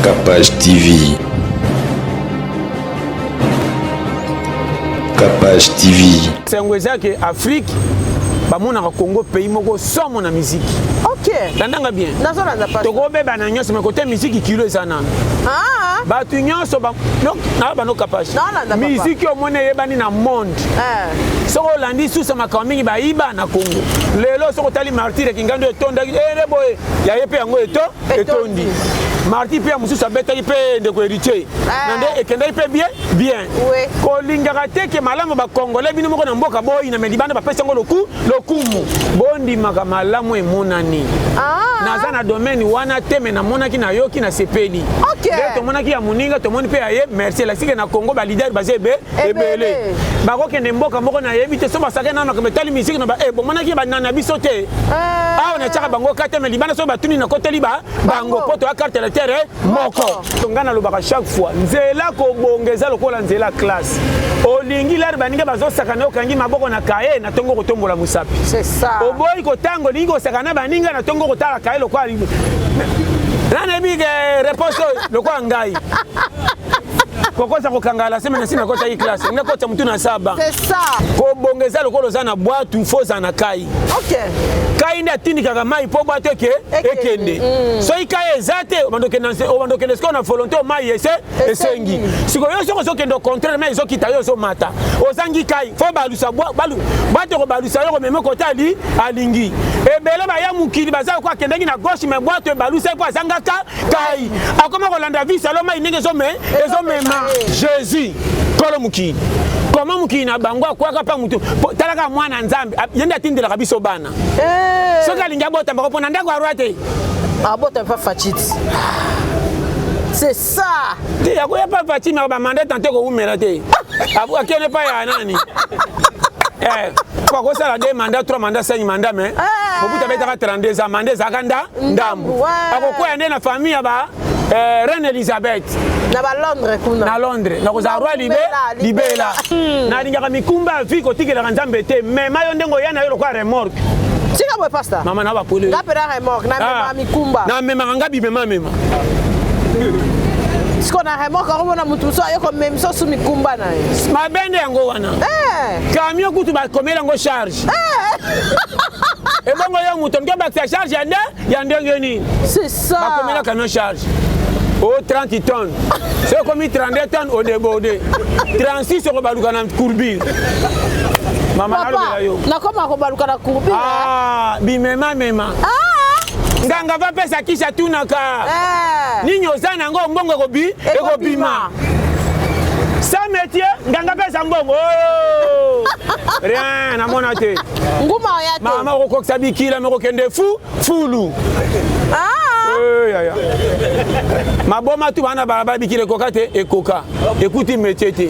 Capage TV. Capage TV. Sango eza ke Afrique bamonaka Congo pays moko somo na musique. Ok. Landanga bien. Nazolanda pas. Tokobeba na nyonso mais côté musique kilo eza nanu. Ah. Bato nyonso ba donc na bano Capage. Nazolanda papa. Musique omoni eyebani na monde. Eh. Soki olandi susa makambo mingi bayiba na Congo. Lelo soki otali martyr ya Kingando etondaki ere boye ya ye mpe yango eto etondi marti mpe ya mosusu abetaki mpe ndeko héritier eh. na nde ekendaki mpe bien bien kolingaka te ke malamu bakongole bino moko na mboka boyina me libanda bapesi yango loku lokumu bondimaka malamu emonani ah. naza na domaine wana te me namonaki nayoki nasepeli nde tomonaki ya moninga tomoni mpe ya ye merci elakisike na congo balider baza ebe ebele bakokende mboka moko nayebi te so basakani na makambo etali misiki na ba eh, bomonaki banana biso te eh. awa natiaka bango kate me libanda soki batuni nakoteli ba bango mpo toya carte lecteur eh, moko ngai nalobaka chaque fois nzela kobonga eza lokola nzela classe olingi lare baninga bazosakana okangi maboko na kaye na ntongo kotombola mosapi oboyi kotanga olingi kosakana na baninga na ntongo kotala kaye lokola nanayebi réponse oyo lokola ngai kokosa kokanga la semaine nasi nakotaki classe nga kota mutu na saba kobonga eza lokola oza na bwatu fo oza na kai okay. kai nde atindikaka mai mpo bwatu eke ekende mm. soki kai eza te obanda okende sikoyo na volonté mai ese esengi sikoyo yo soki ozokende au contraire mai ezokita yo ozomata ozangi kai fo balusa bwatu ekobalusa yo komema kota ali alingi ebele baya mokili baza lokola akendaki na gauche me bwatu ebalusa mpo azangaka kai akoma kolanda vie salo mai ndenge ezome ezomema jésus kolo mokili koma mokili na bango akwaka mpa motu talaka mwana nzambe ye nde atindelaka biso bana eh. soki alingi abota bango mpo na ndako ya roi te abota mpa facit c'est ça te akoya mpa facit me bamanda tante kowumela te akende mpa ya nani eh, po akosala 2 mandat 3 mandat 5 mandat mais eh. mobutu abetaka 32 ans mandat ezalaka nda ndambu akokwea nde na famille ya ba eh, reine elizabeth na ba londres kuna na londres nakozala roi libe libela hmm. nalingaka mikumba ya vie kotikelaka nzambe te mema yo ndenge oya na yo lokola remorque tika boye pasta mama na bapole nga mpe na remorque namemaka ah. mikumba namemaka nga bimema mema siko na remorque akomona motu mosusu aye komemisa osu mikumba na ye mabe nde yango wana eh. camion kutu bakomeli yango charge eh. ebongo yo moto olingi obakisa charge ya nde ya ndenge nini bakomela camion charge o 30 tonnes soki ekomi 32 tonnes odeborde 36 okobaluka na courbure mama nalobela yo nakoma kobaluka na courbure ah, bimema mema ah. nganga vapesa kisi atunaka eh. nini oza na yango mbongo ekobi ekobima sans métier nganga pesa mbongo oh! rien namona te nguma oya te mama okokokisa bikila me okokende fu fulu ah! eh, yaya maboma tu bana balabala bikila ekoka te ekoka ekuti métier te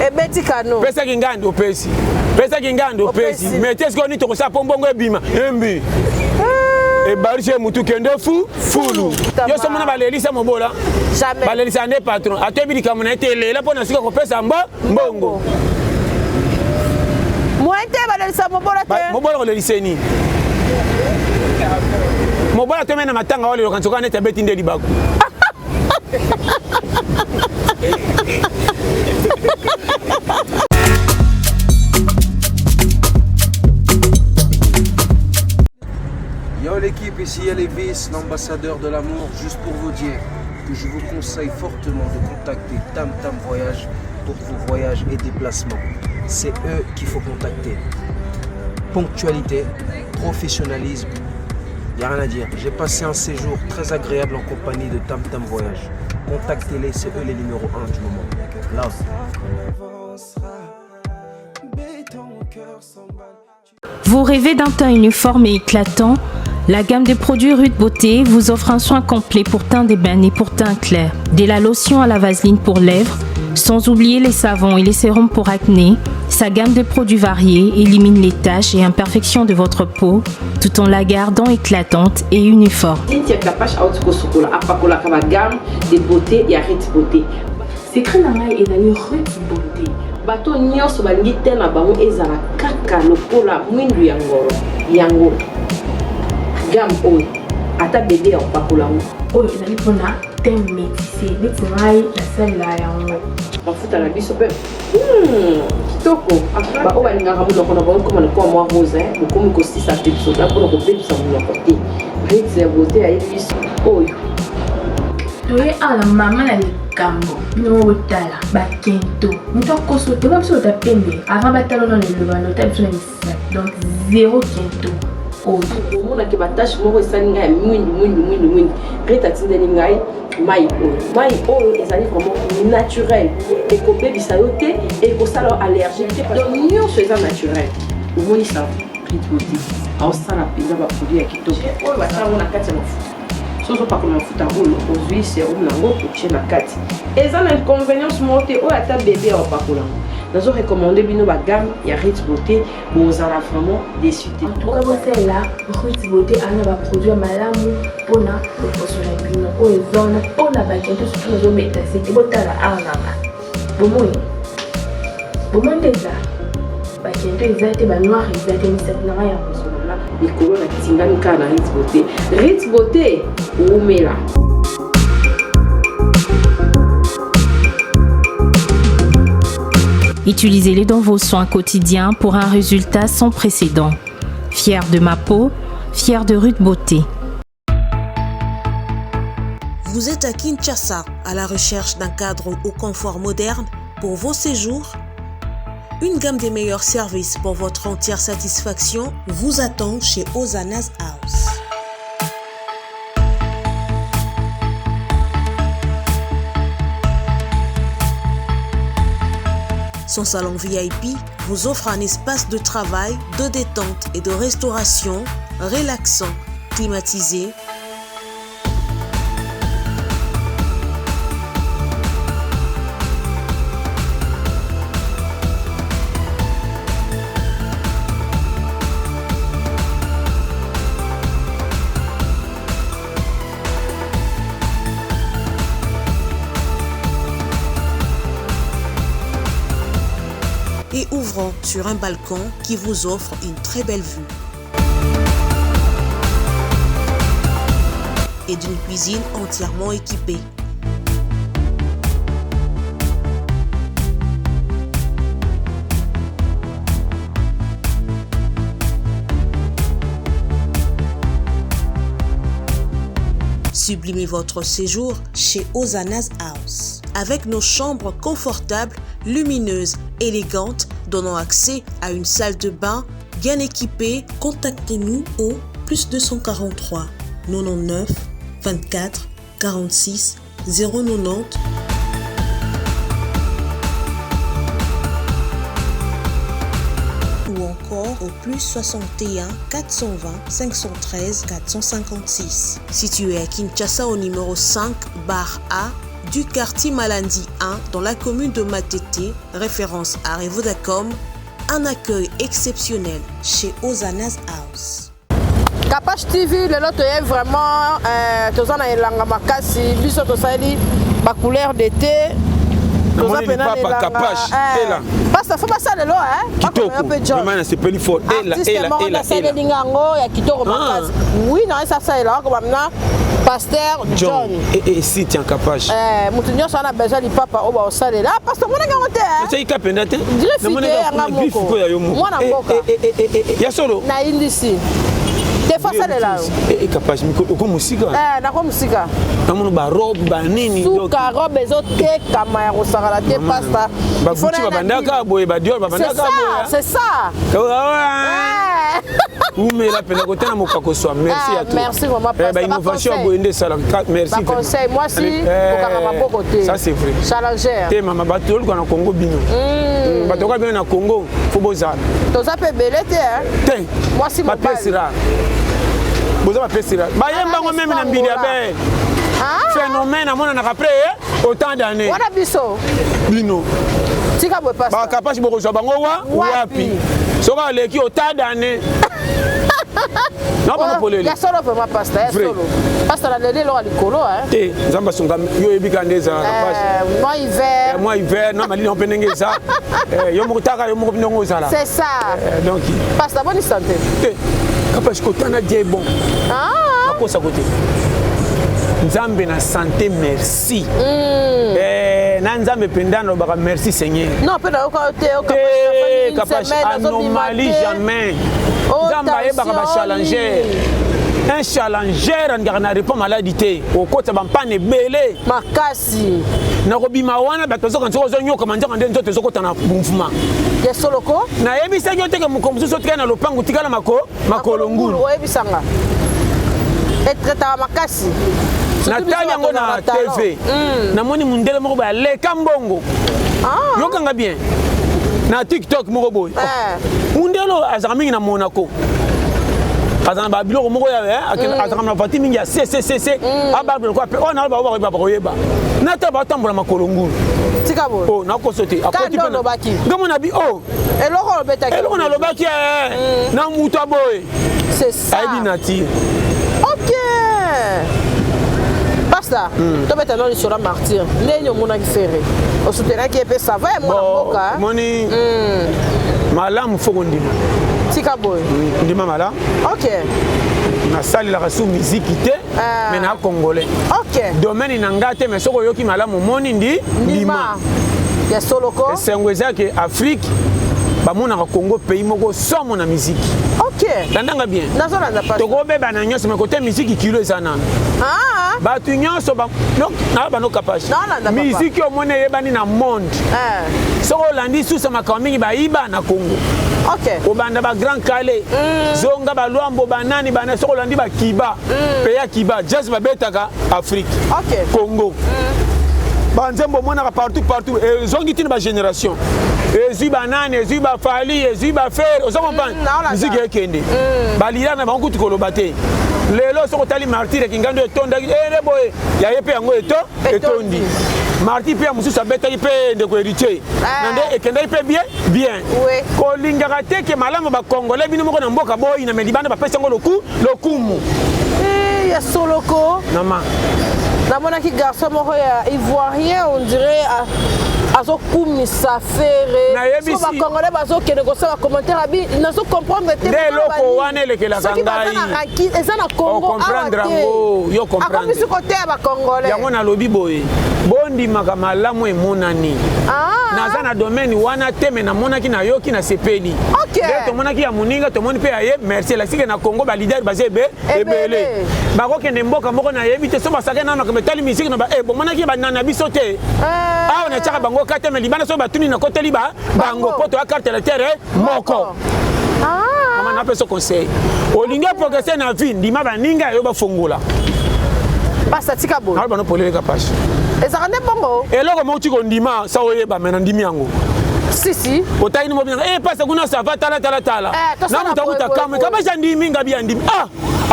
ebeti kano pesaki ngandi opesi pesaki ngandi opesi métier sikoyo nini tokosala mpo mbongo ebima embi eh. ebalisi ye mutu kende fu fulu yo somona balelisa mobola balelisa nde patron atoyebi likambo na ye te elela mpo na sika kopesa mbo mbongo moyen te balelisa mobola te mobola kolelisa ye nini mobola toyemai na matanga waleloka nsoka neti abeti nde libaku Yo l'équipe, ici Elvis, l'ambassadeur de l'amour, juste pour vous dire que je vous conseille fortement de contacter Tam Tam Voyage pour vos voyages et déplacements. C'est eux qu'il faut contacter. Ponctualité, professionnalisme, il n'y a rien à dire. J'ai passé un séjour très agréable en compagnie de Tam Tam Voyage. Contactez-les, c'est eux les numéros 1 du moment. Love. Vous rêvez d'un teint uniforme et éclatant La gamme de produits Ruth Beauté vous offre un soin complet pour teint d'ébène et pour teint clair. De la lotion à la vaseline pour lèvres, sans oublier les savons et les sérums pour acné, sa gamme de produits variés élimine les taches et imperfections de votre peau tout en la gardant éclatante et uniforme. Cynthia Kapash auti kosukola apakolaka ba gamme de beauté ya Ritz Beauté. Secret na ngai ezali Ritz Beauté. Bato nyonso balingi te na bango ezala kaka lokola mwindu ya ngolo yango gamme oyo ata bebe ya kopakola yango. Oyo ezali mpona teint métissé neti ngai nasalela yango. Mafuta na biso mpe kitoko. Baoyo balingaka monoko na bango ekoma lokola mwa rose, bokomi kosisa mpe biso mpona kobebisa monoko te. Ritz ya beauté ayebi biso oyo. Toye awa na mama na likambo bino moko botala bakento moto akoso te biso ota pembe avant batala nano eloba nota biso na misapi donc zero kento oyo omonaki batache moko esali ngai ya mwindu mwindu mwindu mwindu. Rita atindeli ngai mai oyo. Mai oyo ezali vraiment naturel, ekobebisa yo te, ekosala yo allergique te, donc nyonso eza naturel. Omoni sa Rite Beauté aosala mpenza baproduit ya kitoko oyo batia yango na kati ya mafuta. Soki ozopakola mafuta oyo, ozwi sérum nango otie na kati, eza na inconvénience moko te. Oyo ata bebe aopakola yango. Nazo recommander bino bagamme ya Rite Beauté, bozala vraiment déçu te. En tout cas bosalela Rite Beauté, aza na baproduit ya malamu mpona loposo na bino. Oyo eza wana mpona bakento, surtout nazobeta sete. Botala awa nanga, bomoni bomoni nde eza bakento eza te, banoir eza te, misapi na ngai ya kozonga likolo na tingami kaka na Rite Beauté. Rite Beauté wumela. Utilisez-les dans vos soins quotidiens pour un résultat sans précédent. Fière de ma peau, fière de Ruth Beauté. Vous êtes à Kinshasa à la recherche d'un cadre au confort moderne pour vos séjours? Une gamme des meilleurs services pour votre entière satisfaction vous attend chez Ozana's House. Son salon VIP vous offre un espace de travail, de détente et de restauration relaxant, climatisé, et ouvrant sur un balcon qui vous offre une très belle vue. Et d'une cuisine entièrement équipée. Sublimez votre séjour chez Ozana's House. Avec nos chambres confortables, lumineuses, élégantes, donnant accès à une salle de bain bien équipée, contactez-nous au plus 243 99 24 46 090 ou encore au plus 61 420 513 456. Situé à Kinshasa au numéro 5 bar A du quartier Malandi 1 dans la commune de Matete, référence à Revodacom, un accueil exceptionnel chez Ozana's House. Kapash TV, lelo toye vraiment toza na elanga makasi, biso tosali ba couleur d'été. Toza pena na elanga. Kapash, ela. Pasta faut basala lelo hein. Kitoko. Vraiment na sepeli fort. Ela ela ela. Asaleli nga yango ya kitoko makasi. Oui, na esa salela ko bamna Pasteur John. Et si tiens Kapash. Mutu nyonso ana besoin lipapa oyo baosalela. Ah, pasteur monaki yango te. Ozali kapenda te. Griffe te yanga moko. Mwana mboka. Ya solo. Na indisi. Te faut salela yo. Kapash oko mosika. Nako mosika. Namona ba robe ba nini. Suka robe ezotekama ya kosakana te pasta. Ba Gucci babandaka boye, ba Dior babandaka boye. C'est ça. Umela pena kotana mokako swa. Merci à toi. Merci vraiment pasteur. Ba innovation boye nde esalaka. Merci. Ba conseil moi si kokanga maboko te. Ça c'est vrai. Challenger. Te mama bato oluka na Congo bino. Bato ka bino na Congo faut bozala. Toza pe belé te hein. Te. Moi si mobali. Ba pièce rare. Boza ba pièce rare. Ba yemba ngo même na mbili ya be. Phénomène amonanaka après autant d'années. Wana biso. Bino. Tika boye pasteur. Ba kapashi bokozwa bango wa wapi. Soki aleki autant d'années. Non, pas polele. Ya solo vraiment pasteur, ya solo. Pasteur aleli eloko ya likolo hein. Te, Nzambe asunga yo oyebi kaka nde ezalaka pasi. Moi hiver. Moi hiver, na malili mpe ndenge eza. Yo moko taka yo moko ndenge ozala. C'est ça. Donc pasteur bonne santé. Te, kapashi kotana Dieu est bon. Ah. Nakosa kote. Nzambe na santé, merci. Eh, na Nzambe mpenza nalobaka merci Seigneur. Non, mpe nayoka yo te. Te, Kapash, anomalie jamais. Oh, Nzambe ayebaka bachallenger. Un challenger alingaka na repos maladi te, okotisa bampane ebele. Makasi. Nakobima wana, bato bazoka nzoka ozonyokama, nzoka nde nzoto ezokota na mouvement. Ya soloko. Nayebisaki yo teke mokolo mosusu otikala na lopango, tikala makolo ngulu. Oyebisanga etretaka makasi. Natali yango na TV, namoni mundele moko boye aleka mbongo. Yokanga bien, na TikTok moko boye, mundele oyo azalaka mingi na Monaco, azala na babiloko moko ya azalaka na voiture mingi ya cccc, abaloko mpe oyo naloba bakoyeba, bakoyeba. Nata batambola makolo ngulu. Tika boye. O nakoso te. Akoti mpe olobaki. Ngambo na bi o. Eloko olobetaki. Eloko nalobaki na mutu aboye. C'est ça. Ayebi nature. Ok, pasta, tobeta no lisolo ya Martyr. Ndenge omonaki Ferre, osoutenaki ye mpe, ça va ya mwana mboka. Moni malamu, fo kondima. Tika boye. Ndima malamu. Nasalelaka su miziki te, mais na congolais. Domaine na nga te, mais soki oyoki malamu, omoni ndi ndima. Ya soloko. Esengo eza ke Afrique bamonaka Congo pays moko somo na miziki. Landanga bien. Nazolanda, pasta. Tokobebana nyonso, mais kote miziki, kilo eza nano. Bato nyonso na bano Kapage. Naolanda, papa. Miziki omoni eyebani na monde. Soki olandi susa makambo mingi bayiba na Congo, kobanda bagrand Kale, zonga balwambo, banani bana, soki olandi bakiba mpe ya kiba jazz babetaka Afrique, Congo, banzembo omonaka partout partout, ezongi ntina bagénération, ezwi banani, ezwi baFally, ezwi baFerre, ozo comprendre? Naolanda. Miziki ekende, balila na bango kutu koloba te. Lelo soki otali Martyr ekingando etondaki ere boye, ya ye mpe yango etondi. Martyr mpe ya mosusu abetaki mpe ndeko Héritier na nde ekendaki mpe bien bien. Kolingaka te ke malamu bacongolais bino moko na mboka boyina, me libanda bapesi yango lokumu. Eh, ya soloko. Mama. Namonaki garçon moko ya ivoirien, on dirait azokumisa Ferre. Nayebisi. So bacongolais bazokende kosala commentaire abi nazocomprendre te. Nde eloko wana elekelaka Soki baza ngai. na rancune, eza na Congo awa Ocomprendre te. yango, yo comprendre. Akomisi koteya bacongolais. Yango nalobi boye, bondimaka malamu emonani. Naza na domaine wana te, me namonaki, nayoki, nasepeli. Nde tomonaki ya moninga, tomoni mpe ya ye, merci. Elakisike na Congo baleader baza Ebele. Ebele bakokende mboka moko nayebi te, so basake nano makambo etali misiki na bomonaki banani na biso te. Awa natiaka bango ka te, me libanda soki batuni, nakoteli bango mpo toya carte électeur moko. Mama, napesa conseil: olingi oprogresse na vie, ndima baninga yo bafongola. Pasta, tika boye. Naloba no poleleka pasi. Ezalaka nde bongo. Eloko moko ti kondima sa oyeba, me nandimi yango. Sisi. Otali ni mobinanga e pasa kuna, ça va, tala tala tala. Eh, tosala Na moto akuta boye, boye, kamwe boye. Kapasi andimi ngabi, andimi, ah,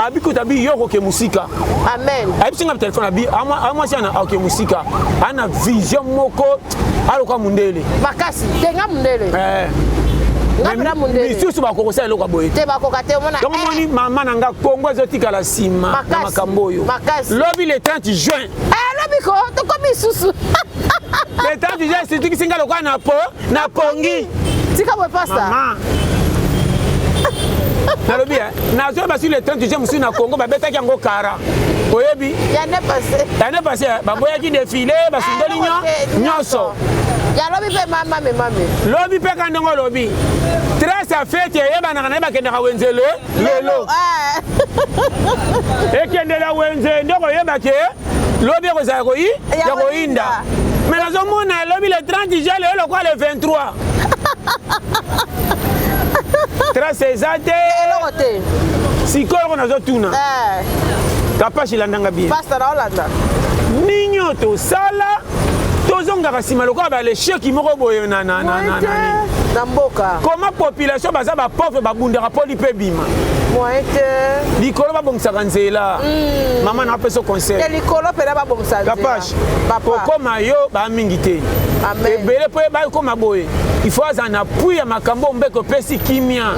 abi kuta bi yo koke mosika. Amen. Ayebisi nga telefone, abi amwasi ana aoke mosika, ana vision moko aloka mundele. Makasi te, nga mundele. Eh. Nga mpena mundele. Misusu bakokosala eloko ya boye te. Te, bakoka te, omona. Donc omoni, mama na nga, Kongo ezotikala nsima na Makasi. makambo oyo. Makasi. Lobi le 30 juin. Eh, lobi ko tokomi lisusu. Le 30 juin esitikisi nga lokola na po na pongi. Tika boye, pasta. Mama, nalobi nazoyeba sur le 30 juin mosusu na Congo babetaki yango kara, oyebi. Yane passé. L'année passée baboyaki défilé, basundoli nyonso. Ya lobi mpe mame mame. Lobi mpe ka ndenge olobi, trace ya fête eyebanaka na ye, bakendaka wenze le lelo, ekendela wenze nde koyeba ke lobi ekozala koyi ya koyinda. Mais nazomona lobi le 30 juin, lelo lokola le 23, trace eza te. Eloko te. Sikoyo eloko nazotuna, Kapasi, landanga bien. Pasta, naolanda. Nini oyo tosala, tozongaka nsima lokola balesheki moko boye na na mboka? Koma population baza bapauvre, babundaka poli mpe bima. Moyen te. Likolo babongisaka nzela. Mama, napesa conseil. Te, likolo mpena babongisa nzela. Kapash, kokóma yo bamingi te. Amen. Ebele mpo bakóma boye, il faut aza na appui ya makambo mbeko epesi kimia.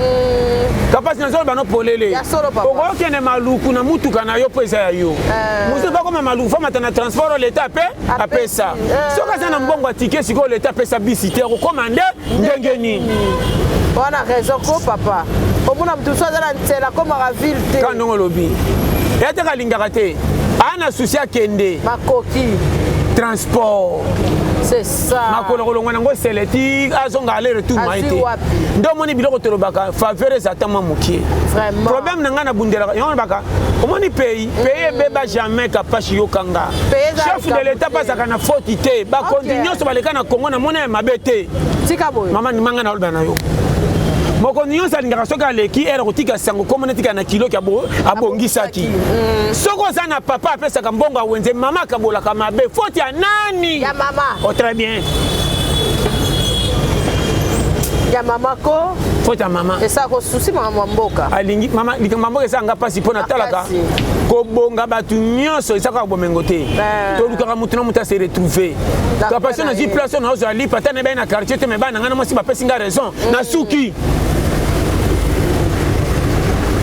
Kapasi, nazoloba no polele. Ya solo, papa. Okokende Maluku na mutuka na yo mpo eza ya yo. Mosusu bakóma Maluku, fo mata na transport oyo leta ape apesa. Soki aza na mbongo ya ticket, sikoyo leta apesa bisi te, akokóma nde ndenge nini? Wana raison ko, papa. Omona motu mosusu aza na nzela, akomaka ville te. Ka ndenge olobi, ya te, kalingaka te. Aa na souci akende. Makoki. Transport. C'est ça. Makolo kolongwa nango sele ti azonga aller retour maye te. Nde omoni biloko tolobaka faveur eza ata mwa mokie. Problème na ngai nabundelaka yango nalobaka omoni pays pays ebeba jamais kapashi yokanga. Chef de l'État bazalaka na faute te. Bakonzi nyonso baleka na Congo na mona ya mabe te. Tika boye. Mama ndima ngai naloba na yo. Mokonzi nyonso alingaka soki aleki ere kotika sango kombo netika na kilo abongisaki. Soki oza na papa apesaka mbongo ya wenze, mama akabolaka mabe. Faute ya nani? Ya mama. Oh, très bien. Ya mama ko. Faute ya mama. Esa ko souci makambo ya mboka. Alingi mama likambo ya mboka esala nga mpasi mpo natalaka kobonga bato nyonso eza kaka bomengo te. Tolukaka moto na moto ase retrouver. Kapasi nazwi place oyo nazwa lipa ata nayebai na quartier te, me bana na ngai na mwasi bapesi nga raison. Nasuki.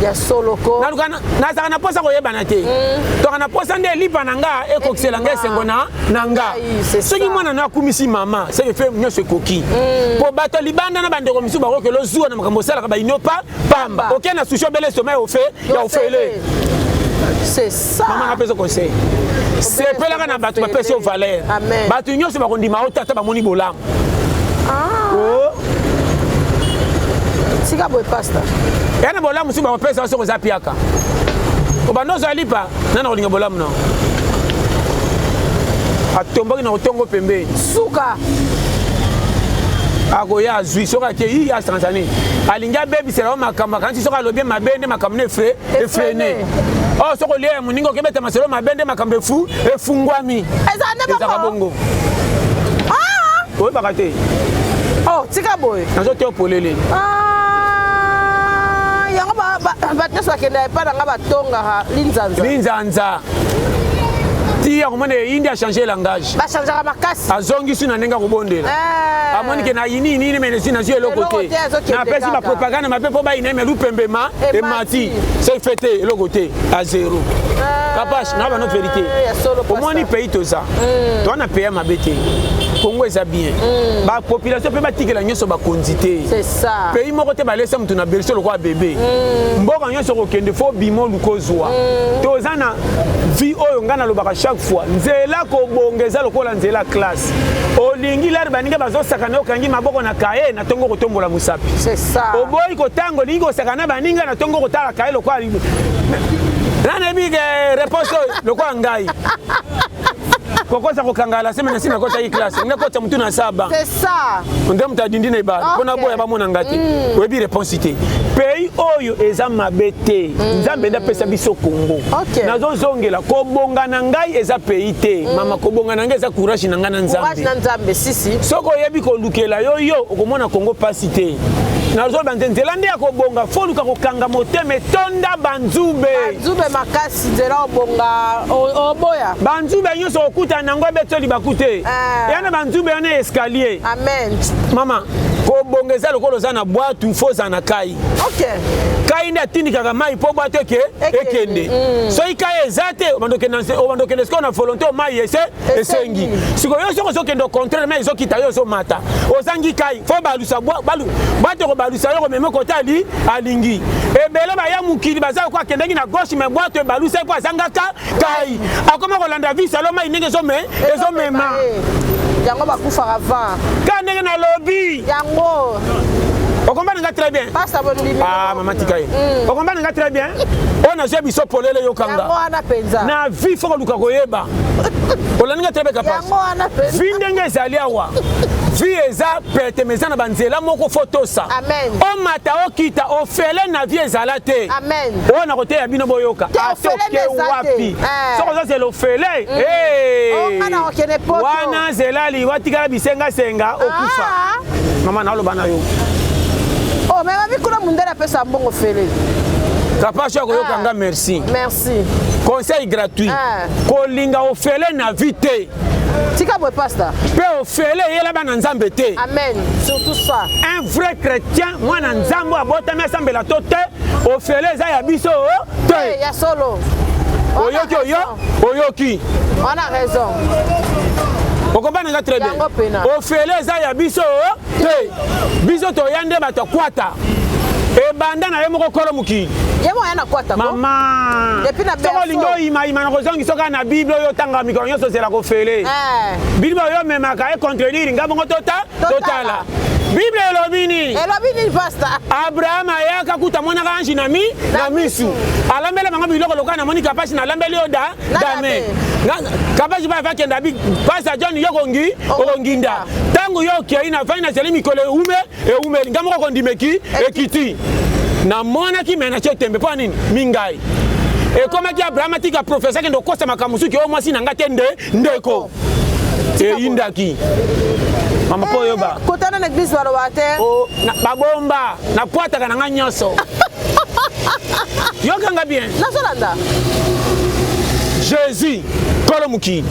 Ya solo ko. Naluka nazalaka na mposa koyebana te. Toka na mposa nde lipa na nga ekokisela nga esengo na nga. Soki mwana na akumisi mama, seke fe nyonso ekoki. Po bato libanda na bandeko misusu bakokela ozuwa na makambo osalaka baino pa pamba. Oke na sushi obele soma ya ofe ya ofele. C'est ça. Mama napesa conseil. Sepelaka na bato bapesi yo valeur. Bato nyonso bakondima yo tata bamoni bolamu. Oh. Tika boye pasta. Ya na bolamu soki bakopesa yo soki oza piaka. Obanda ozwa lipa, nani akolinga bolamu na? Atomboki na kotongo pembeni. Suka. Akoya azwi soki akei ya Tanzanie. Alingi abebisela yo makambo akanisi soki alobi mabe nde makambo na efrene. Oh soki olia ya moninga okebeta masolo mabe nde makambo efu efungwami. Ezalaka bongo. Oyebaka te. Oh tika boye. Nazoteya polele. Yango bato nyonso bakenda epai na nga batongaka linzanza. Linzanza. Ti akomona eyindi a changer langage. Bachangeaka makasi. Azongisi na ndenge akobondela. Amoni ke na yini nini me nesi nazwi eloko te. Napesi ba propagande mabe mpo bayina me lupembe ma emati. C'est fait te eloko te à zéro. Kapash na ba notre vérité. Omoni pays toza. Toza na pays mabe te. Congo eza bien. Ba population pe batikela nyonso bakonzi te. C'est ça. Pays moko te balesa mutu na berceau lokola bébé. Mboka nyonso kokende fo bimo lukozwa. Toza na vie oyo nga nalobaka chaque fois. Nzela kobonga eza lokola nzela classe. Olingi lari baninga bazosaka na okangi maboko na kaye na tongo kotombola musapi. C'est ça. Oboyi kotango olingi kosaka na baninga na tongo kotala kaye lokola na nayebi ke réponse oyo lokola ngai. Kokosa kokanga la semaine na kota yi classe nga kota mutu na saba. C'est ça. Nde mutu adindi na ebale pona boya bamona nga te. Oyebi réponse te. Pays oyo eza mabe te. Nzambe nde apesa biso Congo. Nazozongela kobonga na ngai eza pays te. Mama kobonga na ngai eza courage na ngai na Nzambe. Courage na Nzambe si si. Soki oyebi kolukela yo yo okomona Congo pasi te. Nazoloba nte nzela nde ya kobonga fo luka kokanga motema etonda banzube. Banzube makasi nzela obonga oboya. Banzube nyonso okutana nango ebeti libaku te. Ya na banzube wana escalier. Amen. Mama kobonga eza lokola oza na bwatu fo oza na kai. Kai nde atindikaka mai mpo bwatu ekende. Soki kai eza te obanda okende sikoyo na volonté mai ese esengi. Sikoyo yo soki ozokende au contraire mai ezokita yo ozomata. Ozangi kai fo balusa bwatu kobalusa yo komema kota ali alingi. Ebele baya mokili baza ko akendaki na gauche mais bwatu ebalusa po azangaka kai. Akoma kolanda vie salo mai ndenge ezomema. Yango bakufaka vent. Ka ndenge nalobi. Yango. Okombana nga très bien. Pasta bondimi. Ah mama tika ye. Okombana nga très bien. Oyo nazwi biso polele yokanga. Yango wana penza. Na vie faut koluka koyeba. Olandi nga très bien kapasi. Yango wana penza. Vie ndenge ezali awa. Vie eza pete mais eza na banzela moko faut tosa. Amen. Omata okita ofele na vie ezala te. Amen. Oyo nakoteya bino boyoka. Te ofele Atoke nde eza te. wapi? Soki ozozela ofele, hey. Oh, nga na okende poto. Wana nzela liwa tikala bisenga senga okufa. Mama naloba na yo. Oh, mais babi kuna mundele apesa mbongo fele. Kapasho akoyoka nga merci. Merci. Conseil gratuit. Kolinga ofele na vie te. Tika boye pasta. Pe ofele yela bana Nzambe te. Amen. Surtout ça. Un vrai chrétien mwana Nzambe abotami asambela to te, ofele eza ya biso te. Hey, ya solo. Oyoki oyo, oyoki. On a raison. Okompane nga très bien. Ofele eza ya biso te. Biso toya nde bato akwata. Ebanda na ye moko kolo mokili. Ye moko aya na kwata ko. Mama. Et puis na Soki berceau. olingi oyimayima na kozongisa kaka na Bible oyo otangaka mikolo nyonso ozela kofele. Eh. Bible oyo omemaka e contredire nga bongo tota totala. Bible elobi nini? Elobi nini pasta? Abraham ayaka kuta amonaka ange na mi na misu. Alambela bango biloko lokola namoni kapasi nalambeli yo da dame. Kapasi ba akenda bi pasta John yo kongi okonginda. Tango yo okei na fani nazali mikolo eume ewumeli nga moko kondima eki ekiti namonaki me natie tembe mpo nini mingai ekomaki abraham atika profesa akende kokosa makambo soki oyo mwasi na nga te nde ndeko eyindaki mama mpo oyoba eh, kotana na eglise baloba te oh, babomba napwataka na nga nyonso yokanga bien nazolanda jésus kolo mokili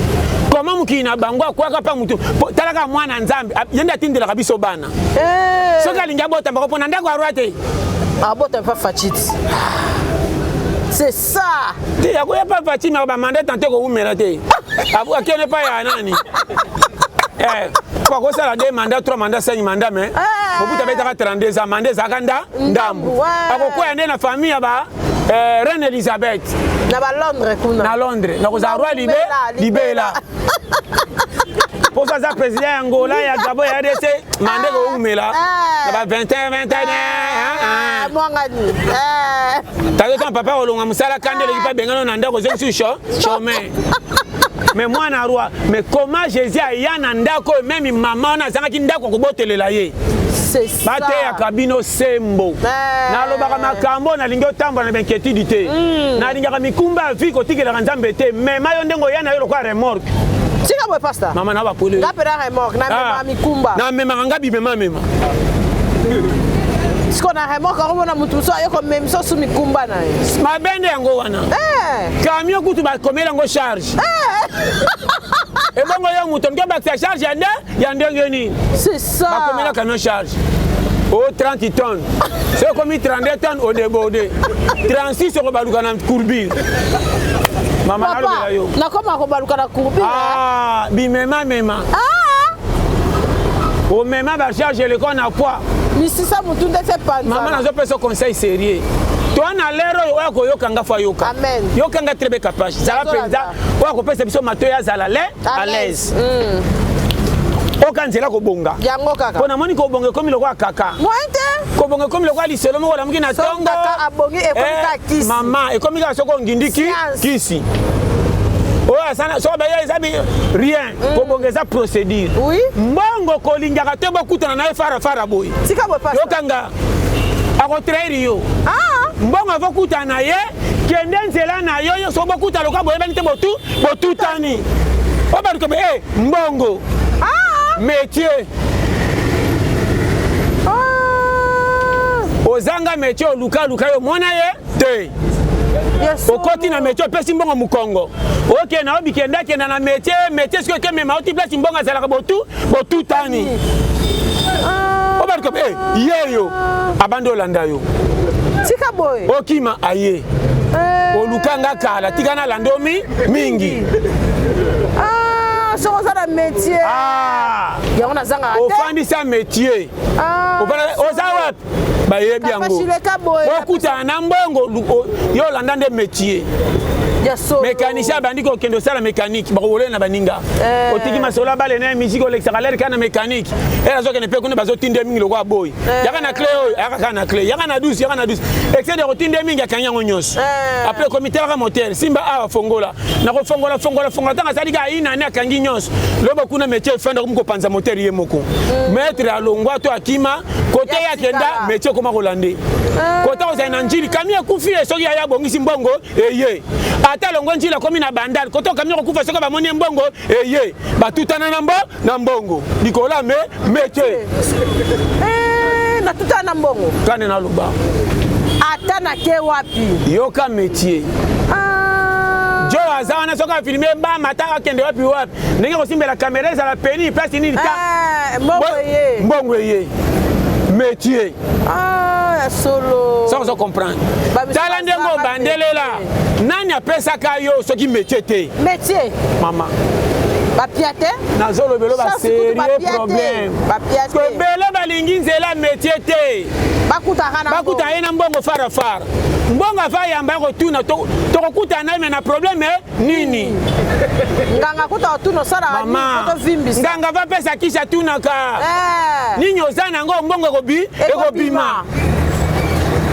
koma mokili na bango akwaka mpa motu talaka mwana nzambe ye nde atindelaka biso bana eh. soki alingi abota bango mpo na ndako ya roi te abota mpa facit c'est ça te akoya mpa facit maka bamanda tante kowumela te akende mpa ya nani eh, po akosala 2 mandat 3 mandat 5 mandat mais eh. mobutu abetaka 32 ans mandat ezalaka nda ndambo akokwea nde na famille ya ba eh, reine Elizabeth na ba Londres kuna na Londres nakozala roi libe libela mposo aza président ya Angola ya Gabon ya RDC mande koumela na ba 21 21 mwangani tata ntango papa kolonga mosala kanda eleki mpe abengano na ndako ozongisi chômeur mais mwana roi mais comment jésus aya na ndako oyo meme mama wana azangaki ndako akobotelela ye bateyaka bino sembo eh. nalobaka makambo nalingi otambola na bainquiétude te hmm. nalingaka mikumba ya vie kotikelaka nzambe te mema yo ndenge oya na yo lokola remorque tika boye pasta mama na bapole nga mpe na remorque namemaka ah. mikumba namemaka nga bimema mema siko na remorque akomona moto mosusu aye komemisa osu mikumba na ye mabe nde yango wana eh. camion kutu bakomeli yango charge eh. ebongo yo moto olingi obakisa charge ya nde ya ndenge nini bakomela camion charge o 30 tonnes soki ekomi 32 tonnes odeborde 36 okobaluka na courbure mama nalobela yo nakoma kobaluka na courbure ah, bimema mema ah. omema bacharge eleko na poids misisa motu nde se panza mama nazopesa conseil sérieux to na lere oyo oyo akoyoka nga fo ayoka yoka nga trebe kapage zala mpenza oyo akopesa biso matoi azala le à l'aise mm. oka nzela kobonga yango kaka mpo namoni kobonga ekomi lokola kaka kobonga ekomi lokola lisolo moko olamuki na ntongo eh, mama ekomi kaka soki ongindi kisi oyo asana soki baye eza rien mm. kobonga eza procédure oui. mbongo kolingaka te bokutana na ye farafara boye yokanga akotrahir yo ah. mbongo avokutana na ye kende nzela na yo yo soki bokuta lokola boyebani te botu botutani oyo baluka e mbongo ah. métier ah. ozanga métier olukaluka yo omona ye te okoti na métier opesi mbongo mokongo okenda obikenda kenda na métier métier soki okemema oti place mbongo azalaka botu botutani ah. obaluka eh, yeyo abandi olanda yo tika boye okima aye eh. oluka nga kala tika nalanda yo mi mingi ah, soki oza na métier ah. yango nazangaka te ofandisa métier oza wapi bayebi yango okutana na mbongo yo olanda nde métier mécanicien abandi kokende osala mécanique bakobolela na baninga eh. otiki masolo abale na ye musique olekisaka lere kaka na mécanique ere azokende mpe kuna bazotinda ye mingi lokola boyi eh. yaka na cle oyo ayaka kaka na cle yaka na douce yaka na douce excès de kotinda ye mingi akangi yango nyonso eh. après ekomi talaka motere simba awa fongola nakofongola fongola fongola ntango asali kaka inane akangi nyonso lobo kuna métier efanda komi kopanza motere ye moko mm. maître alongwa to akima kote ye akenda métier ekoma kolande eh. kote kozala na njili kami ekufi ye soki yaya abongisi mbongo eye ata alongwe njili akomi na bandal kote kami akokufa soki bamoni ye mbongo eye batutana na mbo na mbongo likolo ya me métier eh, natutana na mbongo kane naloba ata nake wapi yoka métier ah. jo aza wana soki afilme bama ata akende wapi wapi ndenge kosimbela kamera ezala peni place nini ta eh, mbongo eye mbongo eye métier ah, ya solo soki ozo comprendre tala ndenge obandelela nani apesaka yo soki métier te métier mama bapia te nazolobelo baserie problème ebele balingi nzela métier te bakutaka ye na mbongo farafara Mbongo ava yamba ya kotuna tokokutana na ye me na problème nini? Nganga kuta otuna osalaka nini po tovimbisa. Nganga va pesa kisi atunaka eh. Nini oza na yango mbongo ekobi ekobima.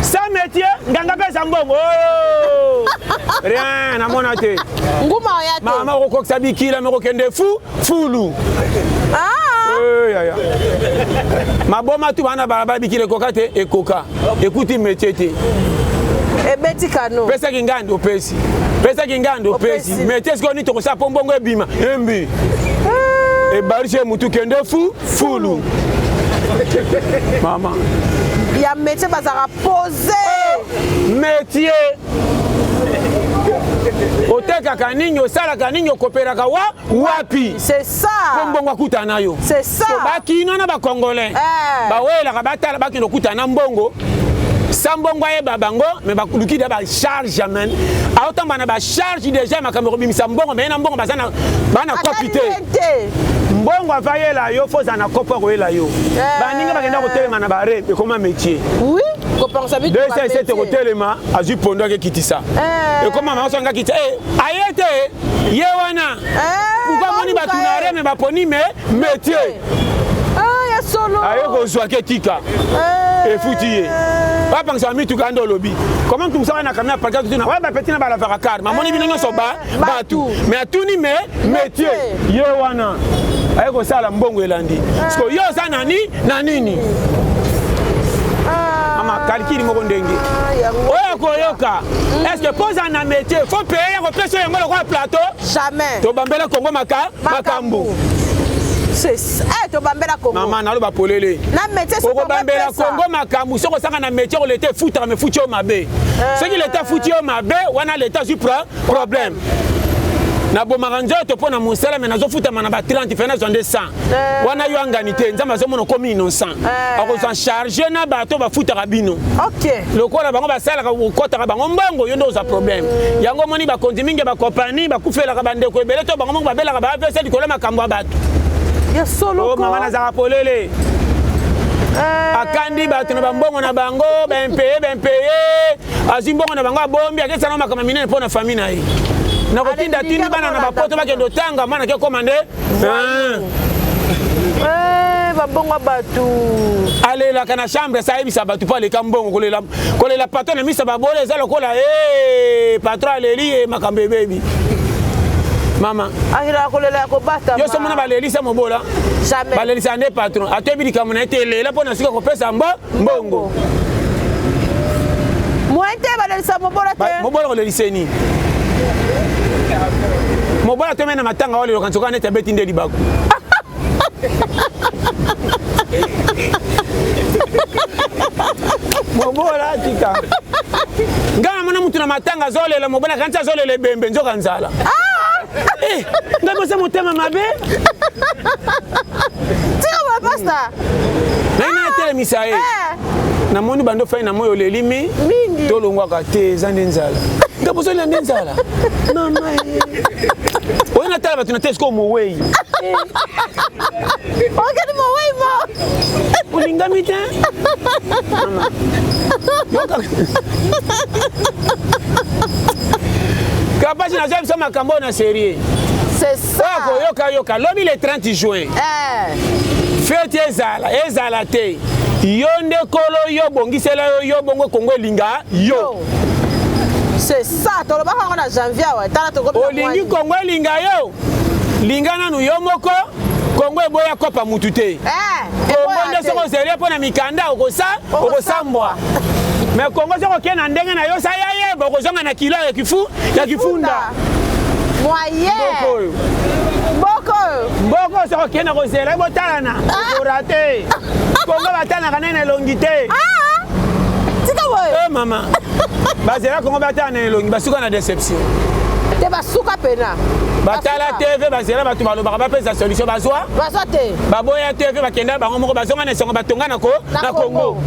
Sans métier nganga pesa mbongo. Oh! Rien namona te. Nguma oya te. Mama okokokisa bikila me okokende fu fulu. Ah. Eh, yaya. Maboma tu bana balabala bikila ekoka te ekoka. Ekuti métier te. Ebeti kano. Pesaki ngando opesi. Pesaki ngando opesi. Métier sikoyo nini tokosala mpo mbongo ebima embi. Ah. Ebarisi ye mutu kende fu fulu. Mama. Ya métier bazalaka pose. Oh, métier. Otekaka nini, osalaka nini, okoperaka wa wapi? C'est ça. Po mbongo akuta na yo. C'est ça. So bakino na ba congolais. Eh. Bawelaka batala bakino kuta na mbongo. Sa mbongo ayeba bango mais baluki da ba charge amen. Aotamba na ba charge déjà makambo kobimisa mbongo mais na mbongo baza na bana kopi te. Mbongo avayela yo faut za na kopo koyela yo. Eh. Baninga bakenda kotelema na bare ekoma métier. Oui. Kopangusa bitu ba 207 kotelema azwi pondo akekitisa. Eh. Ekoma mama songa kitisa. Eh, aye te ye wana. Eh, Pourquoi moni bato na reme baponi me métier. Ah, ya solo. Aye kozwa ke tika. Eh. Efuti ye. Bapangisa mituka nde olobi. Comment mutu mosaka na camion aparka tutuna wa bapeti na balavaka car mamoni bino nyonso ba batu mais atuni me métier ye wana aye kosala mbongo elandi parce que yo oza nani na nini mama calcul moko ndenge oyo akoyoka est ce que mpo oza na métier faut paye ya kopesa yango lokola plateau jamais tobambela Congo maka makambo Eh, tobambela Congo mama naloba polele na métier okobambela Congo makambo soki osaka na métier koleta efutaka me futi yo mabe soki leta afuti yo mabe wana leta azwi problème nabomaka nzoto mpo na mosala me nazofutama na ba 30 fe nazwa nde 100 wana yo angani te nzambe azomona okomi innocent akozwa charge na bato bafutaka bino lokola bango basalaka okotaka bango mbongo yo nde ozwa problème yango omoni bakonzi mingi ya bakompani bakufelaka bandeko ebele to bango moko babelaka ba AVC likolo ya makambo ya bato ya solo oh, mama nazalaka polele akandi bato na bambongo na bango baimpeye baimpeye azwi mbongo na bango abombi akesana makambo minene mpo na famille na ye nakotinda tindi bana na bapoto bakende otanga mwana ake koma nde babongo bato alelaka na chambre sa ayebisa bato mpo aleka mbongo kolela kolela patron na misa babola eza lokola e patron aleli ye makambo ebebi mama alelaka kolela ya kobatama yo somona balelisa mobola balelisa nde patron atoyebi likambo na ye te elela mpo na suka kopesa mbo mbongo moyen te balelisa mobola te mobola kolelisa nini mobola tomei na matanga oleloka nsoka neti abeti nde libaku mobola tika ngai namona mutu na matanga azolela mobola kanisi azolela ebembe nzoka nzala ah! Eh, ngai bosa motema mabe tika bapasta naye natelemisa ye eh. namoni bando fai na moi oleli mi mingi tolongwaka te eza nde nzala nga bozolela nde nzala mama oyo natala bato na te sikoyo mowei okeni mowei mo olingami te kapasi nazwa biso makambo oyo na serie c'est ça oyo akoyoka yoka lobi le 30 juin eh. feti ezala ezala te yo nde kolo yo bongisela yo yo bongo Kongo elinga yo c'est ça tolobaka yango na janvier awa tala tokomi olingi Kongo elinga yo linga nanu yo moko Kongo eboya kopa mutu te eh, Kongo nde soki ozeli mpo na mikanda okosa okosambwa mais Kongo soki okei na ndenge na yo sa ya yeba okozonga na kilo ya kifu ya kifunda moyen mboka oyo mboka oyo mboka oyo soki okei na kozela botalana okorate Kongo batalaka nai na elongi te ah! tika boye eh mama bazela Kongo batala na elongi basuka na déception te basuka pena batala tv bazela bato balobaka bapesa solution bazwa bazwa te baboya tv bakenda bango moko bazonga na esongo batonga na Kongo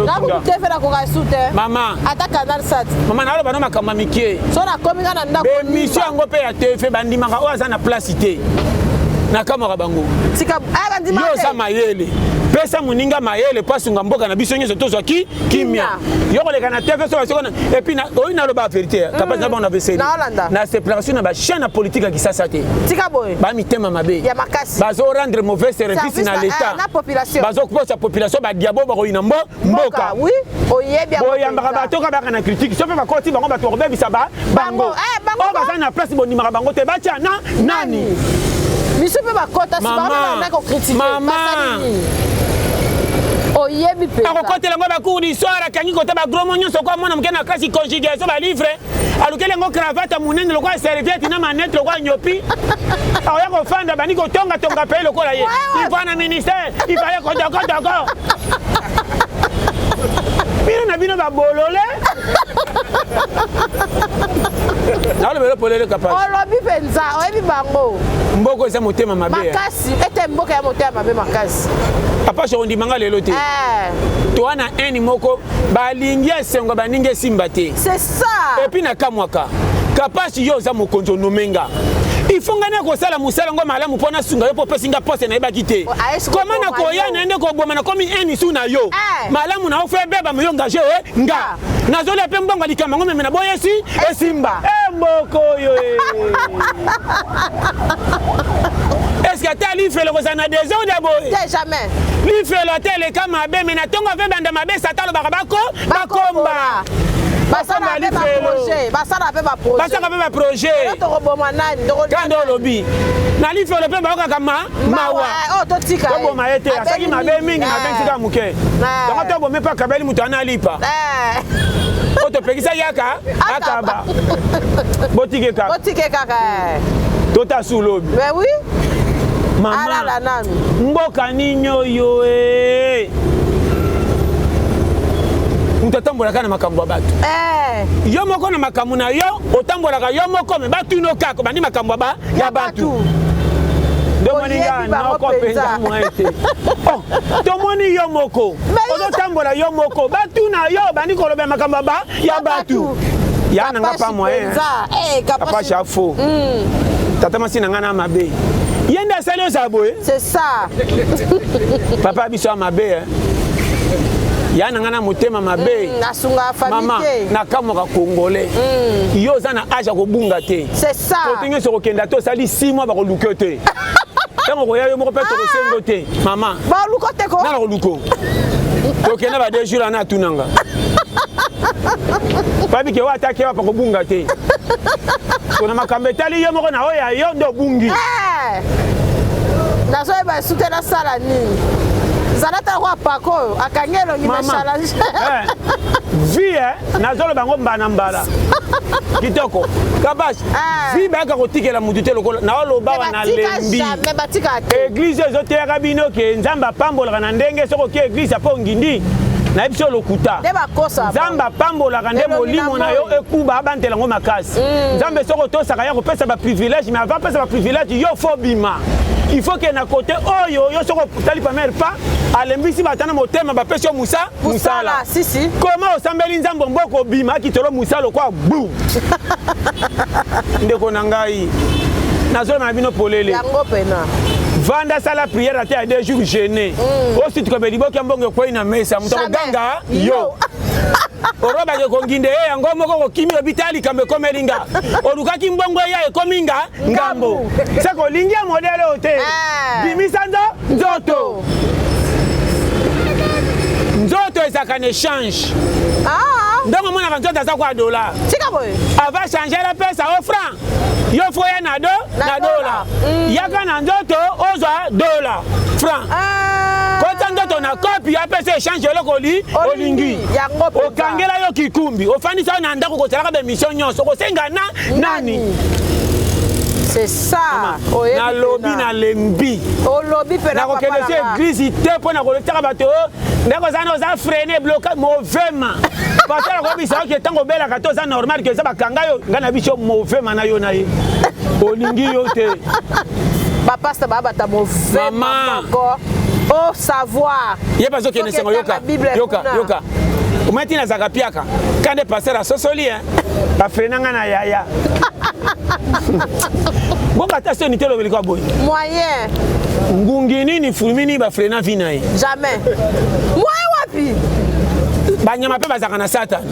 nakutu tv nakoka esu te mama ata canal sat mama naloba no makambo ya mike so nakomi nga na ndako bemission yango mpe ya tv bandimaka oyo aza na place te nakamwaka bango tika yo oza mayele Pesa moninga mayele mpo asunga mboka na biso nyonso tozwa ki kimia. Yo koleka na TV so basoko et puis na oyo naloba vérité mm. Kapasi na bango na VCD. Na séparation na ba chaîne politique ya Kisasa te. Tika boye. Ba mitema mabe. Ya makasi. Bazo rendre mauvais service na l'État. Eh, na population. Bazo kosa population ba diabo ba koyina mbo mboka. Oui, oyebi yango. Boyambaka bato kaka baka na critique. Soki bakoti bango bato bakobebisa ba bango. Eh, bango. Oyo baza na place bondimaka bango te batya na nani. Biso mpe bakota si bango banda ko critiquer. Mama. Oyebi mpenza. Akokotela yango ba cours du soir akangi kota ba gros mots nyonso kwa mwana moke na classe conjugaison ba livre alukeli yango cravate ya monene lokola serviette na manette lokola nyopi akoya kofanda bandi kotongatonga pe lokola ye iva na ministère ifale kodokodoko bino na bino babolole nalobelo polele kapasi olobi mpenza oyebi bango mboka eza motema mabe eh. makasi ete mboka ya motema mabe makasi papa shokondima nga lelo te eh. toa na haine moko balingi esengo baningi esimba te c'est ça et puis nakamwaka kapasi yo oza mokonzi onome nga il faut ngai nakosala mosala yango malamu mpo nasunga yo mpo opesi nga poste nayebaki te koma nakoya na nde koboma nakomi enisu na yo eh. malamu na ofo ebeba moyo ngage eh, nga ah. nazolia mpe mbongo ya likambo yango meme na boyesi esimba e mboko oyo e. eske ata lifelo kozala na desordre boye te jamais lifelo ata eleka mabe me na ntongo ave banda mabe sata alobaka bako bakomba basala mpe baprojet basala mpe baprojet basala mpe baprojet tokoboma nani kanda olobi na lifelo mpe bayokaka ma mawa eh, oh, toboma ye te asalaki mabe mingi mabe eh. nsika moke eh. yango tobome mpe akabeli moto ana alipa oyo topekisa yaka akaba botike kaka botike kaka tota su lobi mais oui mama mboka nini oyo e moto atambolaka na makambo ya bato yo moko na makambo na yo otambolaka yo moko me batuna kaka obandi makambo ya bato nde omoni nga noko mpenza mwa ete oh, tomoni yo moko ozotambola yo moko batuna yo obandi koloba makambo ya bato ya na nga pa moyen eh, papa chafo hmm. tata mwasi na nga na mabe ye nde asali ozala boye c'est ça papa biso ya mabe eh. ya na ngai na motema mabe mm, mama nakamwaka congolais mm. yo oza na age ya kobunga te kote nyonso okokenda te osali 6 mois bakoluka yo te ntango okoya yo moko mpe tokosengo te mama nana koluko tokenda ba deux jours ana atunanga babike oyo atake wapa kobunga te kona makambo etali yo moko na oyo ya yo nde obungi eh! Nazoyeba esu te nasala nini zala ta kwa pako oyo akangi elongi na challenge eh, vie eh, nazoloba yango mbala na mbala kitoko kabash eh. vie bayaka kotikela motu te lokola naoloba wa nalembi eglise ezoteyaka bino ke nzambe apambolaka na ndenge soki oke eglise apo ngindi nayebi so lokuta nzambe apambolaka nde molimo na yo ekuba abantela yango makasi mm. nzambe soki otosaka ya kopesa baprivilège mais avant apesa baprivilège yo fo bima il faut ke na kote oyo yo soki otali première pas alembisi bato na motema bapesi yo musa musala si, si. koma osambeli nzambe mboko obima akitolo musala lokwa bu ndeko na ngai nazoloba na bino polele yango pena vanda sala prière ata ya deux jours jeune mm. osituka be liboki ya mbongo ekwei na mesa moto akoganga yo orobaki ekonginde ye yango moko kokimi obi ta likambo ekomeli nga olukaki mbongo eya ekomi nga ngambo seke olingi ya modele oyo te eh. bimisa nzo nzoto nzoto ezalaka na échange ah. ndongo omonaka nzoto aza kwa dollar ava change apesa o franc yo fo ya na do na dola mm. yaka na nzoto ozwa dola franc ah. kota nzoto na kopi apesa echange eloko oli olingi okangela yo kikumbi ofandisa yo na ndako kosalaka baemission nyonso okosenga na nani c'est ça nalobi nalembi nakokende si eglise te mpo na kolotaka bato oh, ndeko oza na oza freine bloka movema pasteur akoyebisa yo ke ntango obelaka te oza normal ke eza bakanga yo ngai na biso movema na yo na ye olingi yo te bapasta babata movema moko au savoir ye bazokende sengo yoka yoka yoka omai ntina azalaka piaka kande pasteur asosoli bafrena ngai na yaya. Boka ata soni te olobeli kwa boye. Moyen. Ngungi nini fourmi nini ba frena vie na ye. Jamais. Moyen wapi? Banyama mpe bazalaka na Satan.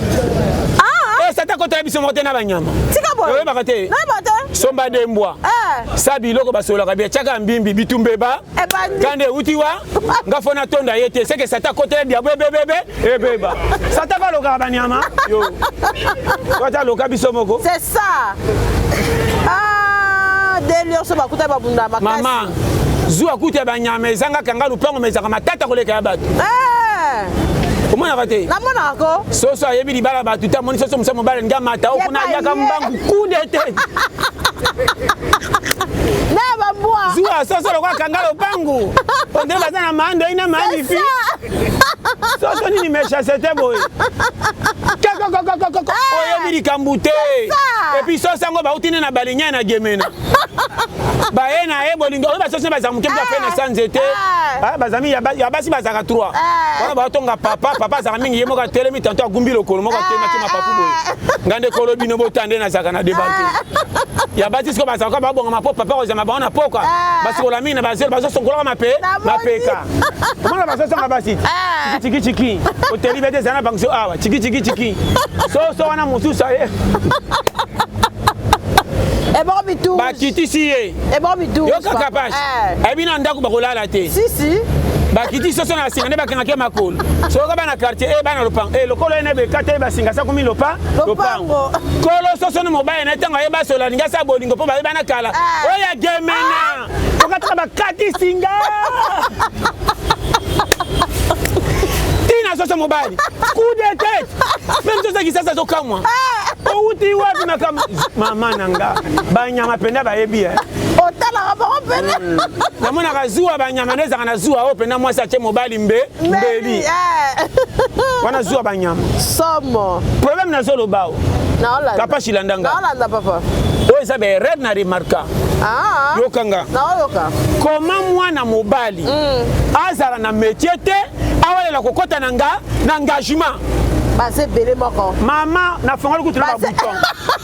Ah. Eh, Satan kota ye biso moko te na banyama. Tika boye. Oyebaka te. Nayeba te. Somba de mbwa. Eh. Sa biloko basololaka bien tiaka mbimbi bitumbeba. Ebandi. Kande euti wa nga fo natonda ye te seke Satan kota ye diabo ebebebe ebeba. Satan alokaka banyama yo. Wata aloka biso moko. C'est ça. Ah, de nyonso bakuta babunda makasi. Mama, zuwa kuta banyama ezanga kanga lupango mezaka matata koleka ya bato. Eh. Omonaka te? Namonaka ko. Soso ayebi libala bato te amoni soso mosa mobali alingi amata o kuna ayaka mbangu kude te. Na bambwa. Zuwa soso lokola kanga lopangu. Ondire baza na maando ina maanifi. Soso nini méchanceté boye. Kakakakakaka oyebi likambo te. Et puis soso yango bauti ne na balinya na gemena. Baye na ye bolingo oyo basoso bazala moke mpe ape na sa nzete. Bazami ya basi bazalaka 3. Wana batonga papa, papa azalaka mingi ye moko atelemi tanto agumbi lokolo moko atelemi atie mapapu boye. Nga nde kolo bino botande nazalaka na debarke. Ya basi sikoyo bazalaka babongama mpo papa kozama bango na poka. Basikola mingi na bazelo bazosonkolaka mape mapeka. Omona bazosonga basi. Chiki chiki chiki. Oteli bete ezala na bango awa. Chiki chiki chiki. Soso wana mosusu aye. Ebongo bitu. Bakitisi ye. Ebongo bitu. Yo kaka pasi. Ayebi na ndako bakolala te. Si si. Bakiti soso na singa nde bakangaki makolo. Soki bana quartier eh bana lopango eh lokolo ene bekata ye basinga sa komi lopa lopango. Kolo soso na mobali na ntango ayeba solo alingi asala bolingo mpo bayebana kala. Oyo ya gemena. Tokataka bakati singa. Tina soso mobali. Coup de tête. Même soso kisasa azokamwa. Outi wapi makambo mama na nga banyama mpenza bayebi eh. Otalaka bango mpenza. Namonaka zuwa banyama nde ezalaka na zuwa oyo mpenza mwasi atie mobali mbe mbeli. Wana zuwa banyama. Somo. Problème nazoloba o. Naolanda. Kapashi landa nga. Naolanda papa. Oyo eza ba erreur na remarka. Ah. Yokanga. Naoyoka. Comment mwana mobali azala na métier te awalela kokota na nga na engagement. Baza ebele moko. Mama nafongoli kutu na ba bouton.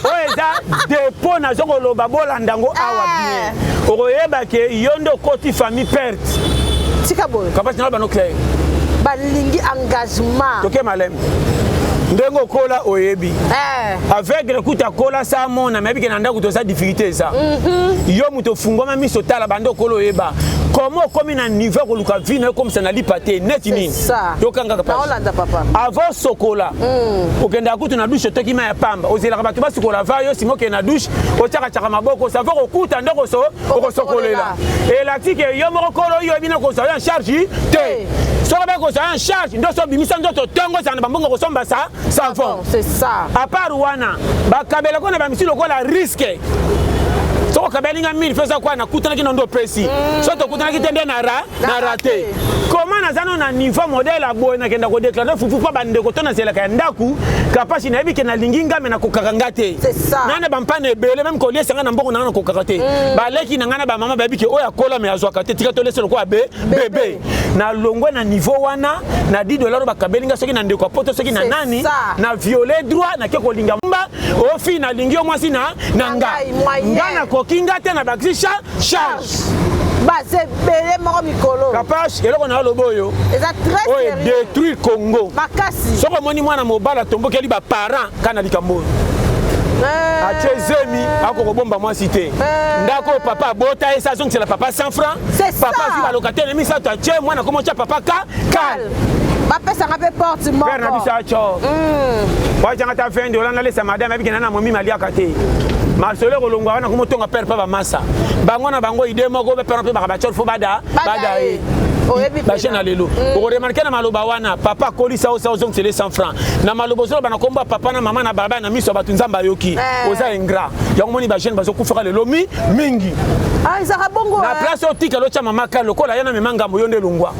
Oyo eza dépôt nazo koloba bolanda yango awa bien. Okoyeba ke yo nde okoti famille perte. Tika boye. Kapasi na bano clair. Balingi engagement. Toke maleme. Ndenge okola oyebi. Aveugle kuta kola sa mona mais bike na ndako toza difficulté eza. Yo moto ofungwama miso tala bande okola oyeba. Comment okomi na niveau koluka vie na yo komisa na lipa te neti nini? Yokanga papa. Naolanda papa. Avant sokola. Okendaka kutu na douche otoki mai ya pamba. Ozelaka bato basukola va yo sima okende na douche otiakatiaka maboko ça va kokuta nde okosokolela. Elakisi ke yo moko kolo yo oyebi na kozwa yo en charge te. Soki obe kozwa yo en charge nde oso obimisa nzoto ntongo ozala na bambongo kosomba sa savon. C'est ça. À part wana bakabelako na bamisi lokola risque. Soki okabeli nga 1000 feza kwa nakutanaki na ndo opesi. Soki tokutanaki te nde na ra na raté. Comment naza no na niveau modèle ya boye nakenda ko déclarer fufu pa bandeko to nazelaka ya ndaku kapasi nayebi ke nalingi nga me nakokaka nga te. C'est ça. Nana bampana ebele même koliesa nga na mbongo na nga nakokaka te. Baleki na nga na bamama bayebi ke oyo akola me azwaka te tika tolesa lokola be bebe. Na longwe na niveau wana na 10 dollars bakabeli nga soki na ndeko ya poto soki na C'est nani ça. na violer droit nake kolinga mba ofi nalingi yo mwasi na na nga. Ngai, moyen. Nga nakoki nga te na bakisi charge. Baza ebele moko mikolo. Kapash eloko na lobo oyo. Eza très Oyo sérieux. détruire Congo. Makasi. Soki omoni mwana mobali atombokeli ba parents kana likambo oyo. Atie zemi akokobomba mwasi te. Ndako oyo papa abota ye sa azongisela papa 100 francs. C'est ça. Papa azwi balocataire misato atie mwana komo tia papa ka kal. Bapesaka mpe porte moko. Père na biso acho. Wajanga ta 20 dollars nalesa madame abiki na na momi maliaka te. Marcelo kolongwa wana komotonga père pa bamasa. Bango na bango idée moko pe père mpe baka bachol fo bada bada ye. Oyebi Baje na lelo. Okoremarke na maloba wana papa akolisa osa ozongisele 100 francs. Na maloba ozoloba na kombo ya papa na mama na baba na miso ya bato nzambe ayoki. Oza ingrat. Yango moni ba jeune bazokufaka lelo mi mingi. Ah ezaka bongo. Na place otika lotia mama ka lokola ya na mema ngambo yo nde longwa.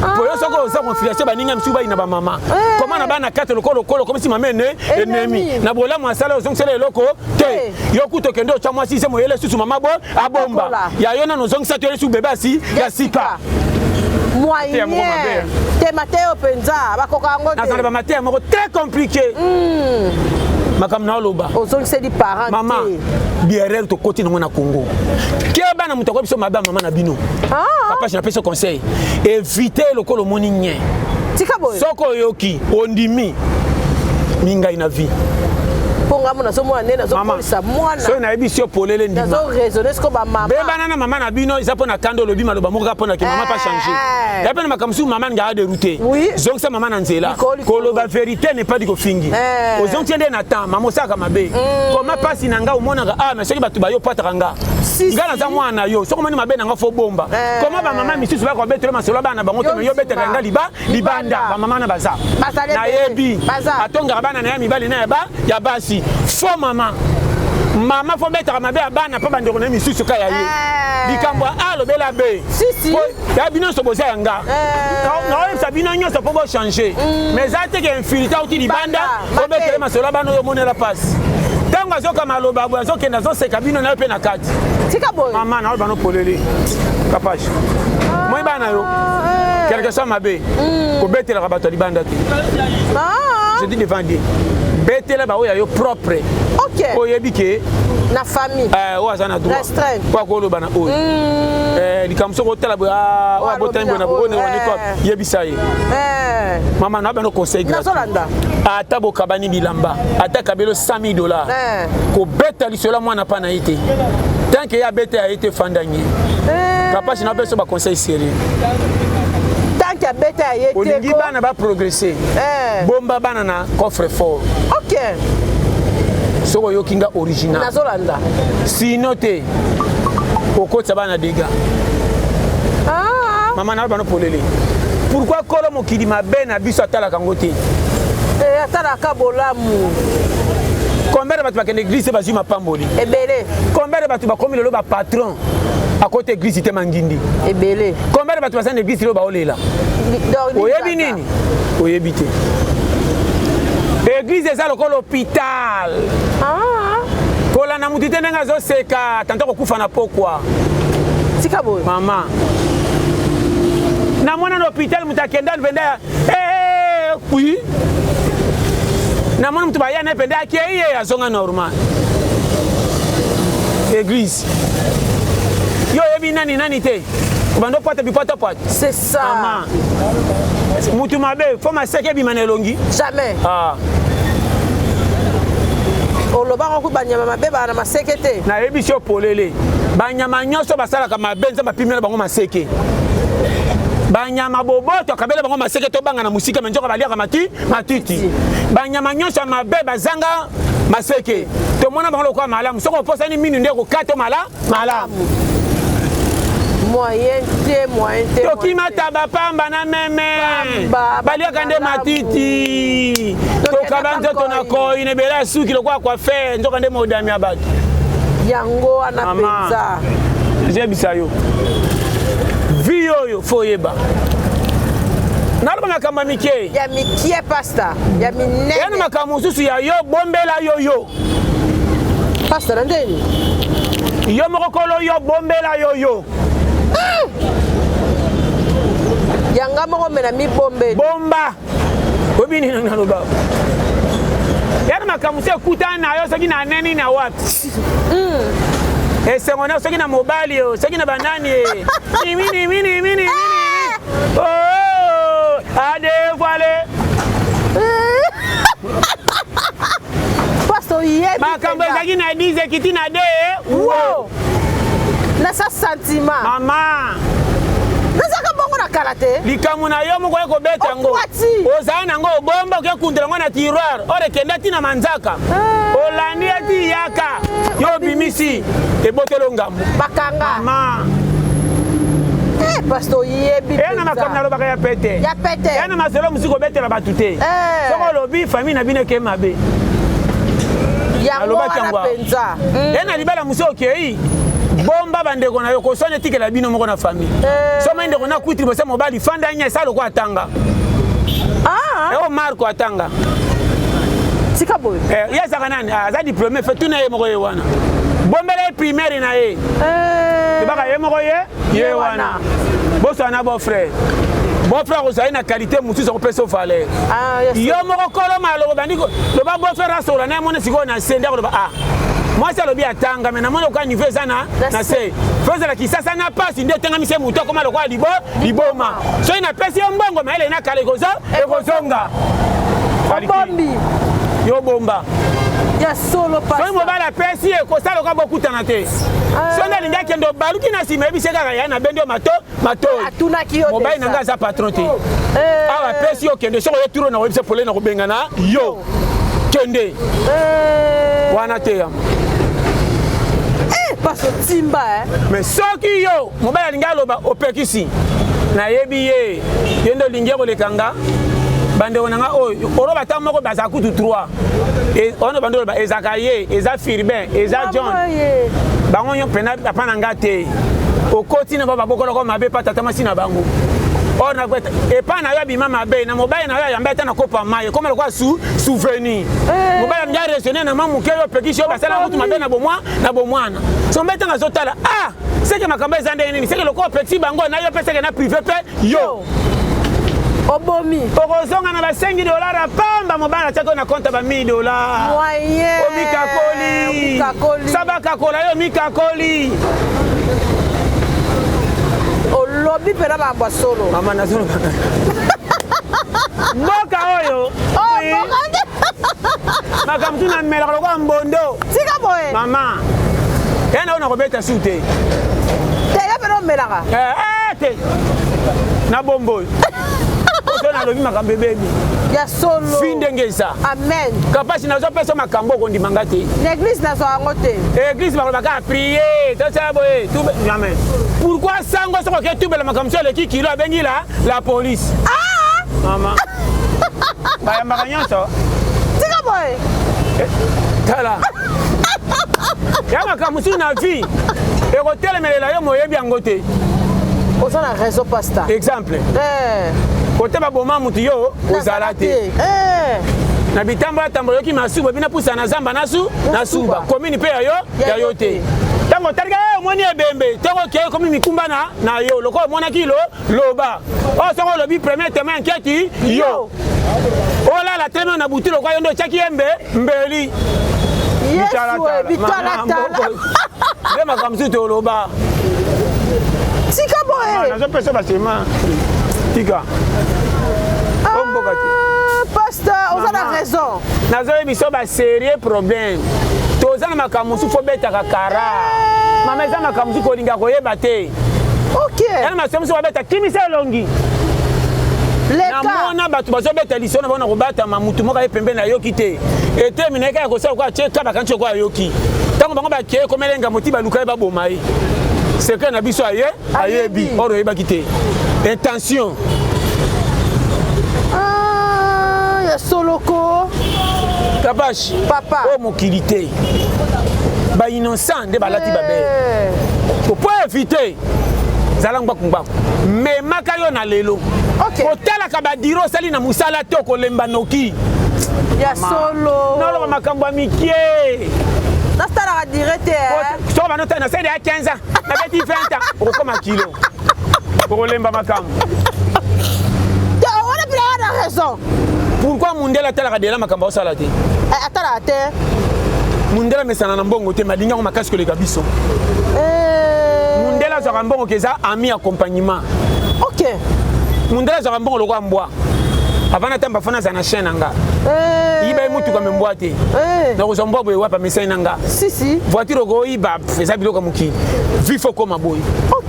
Po yo soko oza confiance baninga misusu bayina ba mama. Comment na bana kate lokolo lokolo comme si mama ene ennemi. Na bolamu asala ozongisela eloko te. Yo kuto okende otya mwasi se moyele susu mama bo abomba. Ya yo nano ozongisa to yesu bebe asi ya sika. Moyen. Te mateyo mpenza bakoka yango te. Nazala ba mateya moko très compliqué. Makambo na oloba. Ozongiseli parent Mama, BRR tokoti nango na Congo. Keba na moto akoyebi biso mabe ya mama na bino. Ah. Papa, je napesi conseil. Éviter lokola omoni nye. Tika boye. Soki oyoki, ondimi mingai na vie. Mpo nga mo nazomona nde nazokolisa mwana. Soki nayebisi yo polele ndima. Nazo raisonner siko ba mama. Bebana na mama na bino eza mpo na kanda olobi maloba moko kaka mpo na ke mama pas changer. Eh. Ya mpe na makambo mosusu mama alingaka dérouter. Oui. Zongisa mama na nzela. Likolo, likolo. Koloba vérité n'est pas di kofingi. Eh. Ozongisi nde na temps mama osalaka mabe. Koma pasi na nga omonaka ah mais soki bato bayo pataka nga. Si, Nga si. naza mwana na yo soki omoni mabe na nga fo bomba. Eh. Koma ba mama misusu bakobetela masolo ya bana na bango te Yo mais yo betaka nsima. nga liba libanda Libanda. ba mama na baza. Bazali ebele. Nayebi. Baza. Atongaka bana na ye mibali na ya ba ya basi. Faux mama. Mama fo betaka mabe ya bana mpo bandeko na ye misusu ka ya ye. Eh. Likambo ya A alobela B. Si, si. Po ya bino nyonso boza ya nga. Eh. Naoyebisa bino nyonso mpo bochange. Mais eza te ke infiltré auti libanda Banda, obetele mabe. masolo ya bana oyo omonela mpasi. Ntango azoka maloba boye azokende azoseka bino na yo mpe na kati. Tika boye. Mama naoyo bano polele. Kapage. Moi bana yo. Ah, eh. Quelque soit mabe. Kobetelaka bato ya libanda te. Ah. Je dis devant Dieu. Betela baoyo ya yo propre. Ok. Oyebi ke Na famille. Oyo aza na droit. Restreint. Po akoloba na oyo. Likambo soki otala boye, ah, oyo Oyo abotami alobi boye na na boye, oyo, oyo na eh. yebisa ye. Eh. Mama na bano conseil gratuit. Nazolanda. Ata bokabani bilamba, ata kabelo 100 000 dollars. Eh. Kobeta lisolo ya mwana pa na ye te. Tant que ye abeta ya ye te fanda nye. Eh. Kapasi na biso ba conseil sérieux. Tant que abeta ya ye te. Olingi ko- bana ba progresser. Eh. Bomba bana na coffre fort. Ok. Soki oyoki nga original. Nazolanda. Sinon te okotisa bana dégâts. Ah. Mama na bano polele. Pourquoi kolo mokili mabe na biso atalaka yango te? Eh, atalaka bolamu. Combien de bato bakende église te bazwi mapamboli? Ebele. Combien de bato bakomi lelo ba patron akota église te mangindi? Ebele. Combien de bato baza na église lelo baolela? Donc, Oyebi lizaka. nini? Oyebi te. Église eza lokola hôpital. Ah. Kolanda mutu te ndenge azoseka, tanta kokufa na pokwa. Tika boye. Mama. Namona na hôpital mutu akenda mpenza ya, eh, eh, oui. Namona mutu baya na ye mpenza akei ye azonga normal. Église. Yo oyebi nani nani te. Obanda opwata bipwata pwata. C'est ça. Mama. Mutu mabe, fo maseke ebima na elongi. Jamais. Ah. Olobaka ku banyama mabe bana na maseke te. Nayebisi yo polele. Banyama nyonso basalaka mabe nzambe apimela bango maseke. Banyama boboto akabela bango maseke tobanga na mosika me nzoka baliaka mati matiti. Banyama nyonso ya mabe bazanga maseke. Tomona bango lokola malamu. Soki oposani minu nde kokata mala malamu. Moyen te, moyen te, Tokima moyen te. taba pamba na meme. Pamba, Baliaka nde malamu. matiti. Tokenda Tokaba nzoto na koi. koi na ebele ya suki lokola coiffeur nzoka nde modami ya bato. Yango wana Mama. mpenza. Nzebisa yo. Vie oyo fo oyeba. Naloba makambo ya mike. Ya mikie pasta, ya minene. Yana makambo mosusu ya yo bombela yo yo. Pasta na ndeni? Yo moko kolo yo bombela yo yo. Yanga moko mena mibombeli. Bomba. Oyebi nini naloba? Yana makambo mosusu ekutana na yo soki na neni na wapi. Esengo na yo soki na mobali yo, soki na banani ye. Nimi, nimi, nimi, nimi, nimi. Oh, a dévoilé. Pastor, oyebi Makambo mpenza. ezalaki na 10 ekiti na 2. Wow. Nasa sentiment. Mama. Nazaka bongo na kala te. Likambo na yo moko ekobeta yango. Okwati. Ozala nango obomba oke kundela yango na tiroir. Ore kenda ti na manzaka. Olandi eti yaka. Yo obimisi. Ebotelo ngambo. Bakanga. Mama. Eh, pastor, oyebi Eya na makambo nalobaka ya pete. Ya pete. Eya na masolo mosusu kobetela bato te. Eh. Soki olobi famille na bino eke mabe. Yango Alobaki wana yango awa. mpenza. Eya na libala mosusu okei. Bomba bandeko na yo koswana etikela bino moko na famille. Eh. Soma ndeko na kwiti liboso ya mobali fanda nya esala lokola atanga. Ah. Eo Marco atanga. Tika boye. Eh, ye azalaka nani? Ah, aza diplômé, fe tuna ye moko ye wana. Bombela ye primaire na ye. Eh. Tobaka ye moko ye, ye wana. Boswana na beau frère. Bon frère ozali na qualité mosusu akopesa yo valeur. Ah, yo moko kolo maloba bandi loba bon frère asola na ye moni sikoyo na se nde akoloba ah mwasi alobi atanga me namoni lokola niveau eza na na se fo ezala kisasa na pasi nde etengamisi ye motu akoma lokola libo liboma soki napesi yo mbongo mayele na kala ekozonga. Obombi yo bomba. Ya solo. Soki mobali apesi ye kosala lokola bokutana te, ah. Soki alingi akende obaluki na nsima, yebisi kaka ya nabendi yo mato matoi, mobali na ngai aza patron te. Eh. Awa apesi yo, kende. Soki oye turo na koyebisa pole na kobengana yo, kende. Eh. Wana te ya eh, timba. Mais soki yo mobali alingi aloba, opekisi, nayebi ye, ye nde olingi ye koleka nga. Bandeko na nga oyo oloba ata moko bazala kutu 3 wana bando oloba ezalaka ye, eza Firbin, eza John, bango nyo mpena apa na nga te. Okoti na bao babokoloko mabe pa tata mwasi na bango or epai na yo abima mabe na mobali na yo ayambi ata na kopa mai ekoma lokola su souvenir. Eh. Mobali alingi araisonne na mwa moke, yo opekisi, yo basala kutu mabe na bomwana. So mbe ntango azotala, ah, seke makambo eza ndenge nini, seke lokola opekisi bango na yo mpe seke na privé mpe yo Obomi. Okozonga na basengi dollar ya pamba, mobali atiaki na compte ba 1000 dollar, omikakoli sabakakola yo omikakoli. Olobi mpena makambo ya solo. Mama, nazoloba mboka oyo. Oh, makambo tu namelaka lokola mbondo. Tika boye. Mama, ya na oyo nakobeta su te. Te, yo mpena omelaka. Eh, eh, te, na bombo oyo oso nalobi makambo ebebi. Ya solo. Fi ndenge eza. Amen. Kapasi nazopesa makambo okondima nga te. Na église nazwa yango te. Église balobaka prie, tosala boye, jamais. Pourquoi sango soki oke tubela makambo so eleki kilo, abengi la police? Ah! Mama, bayambaka nyonso. Tika boye. Eh, tala ya makambo mosusu na vie ekotelemelela yo, moyebi yango te. Oza na raison, pasteur. Exemple, eh. Kote baboma mutu, yo ozala te. Eh. Na bitambo ya tambo oyoki masuba bina pusa na zamba nasu na suba komini mpe ya yo ya yo te. Ntango otalika ye, omoni ebembe, ntango okei ekomi mikumba na yo lokola omonaki lo loba oyo. Soki olobi premier témoin enquête, yo olala telema na butu lokola yo nde otiaki ye mbe mbeli. Bitalatala. Nde makambo mosusu toloba. Tika boye. Nazopesa basema, tika o mboka te. Pasteur, oza na raison. Nazoyebi biso basérieux problème toza na makambo mosusu fo betaka kara. Mama, eza makambo mosusu kolinga koyeba te. Yana masomo mosusu babeta kimisa elongi. Namona bato bazobeta lisolo na bango na kobatama, mutu moko aye pembeni, ayoki te, etemi na ye kaka kosala lokola tie ka bakanisi lokola ayoki. Ntango bango bakeye komela ngambo ti baluka ye baboma ye, secret na biso aye ayebi or oyebaki te intention. Ah, ya soloko. Kapash. Papa. Oyo mokili te, bainnocent nde balati babele po éviter zala ngbaku ngbaku memaka yo na lelo. Kotalaka badiro osali na mosala te, okolemba noki. Ya solo. Noloba makambo ya mikie. Nasalaka dire te. Soko banota nasali ya 15 ans, nabeti 20 ans, okokoma kilo, okolemba makambo. Wana mpena wana raison. Pourquoi mundele atalaka dela makambo aosala te? Eh, atalaka te. Mundele amesana na mbongo te, malingi yango makasi koleka biso. Mundele azwaka mbongo ke eza ami accompagnement. Mundele azwaka mbongo lokola mbwa avant natamba fana aza na chaîne na nga. Yiba ye mutuka me mbwa te. Nakozwa mbwa boye wapa mesai na nga. Si. Voiture okoyiba, eza biloko ya mokili, vi fo koma boye.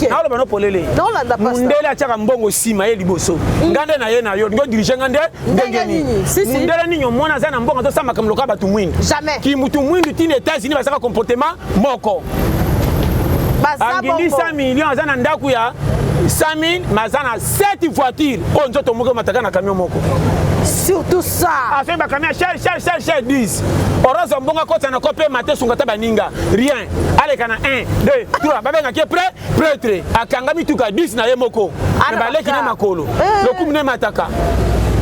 Naoloba no polele. Naolanda, pasteur. Mundele atiaka mbongo nsima ye liboso. Nga nde na ye na yo ndenge odirige nga nde ndenge nini? Si, si. Mundele nini omona aza na mbongo azosala makambo lokola bato mwindu? Jamais. Ki mutu mwindu ntina États-Unis bazaka comportement moko. Baza angindi bongo. 100 millions, aza na ndako ya 100 000, mais aza na 7 voiture oyo nzoto moko emataka na camion moko. Surtout ça. Asoki bacamion ya cher cher cher cher 10 orozwa mbongo akotisa na kope mate sunga ta baninga rien, aleka na 1 2 3 babengaki ye prêtre, akanga mituka 10 na ye moko me baleki na makolo. Lokumu na emataka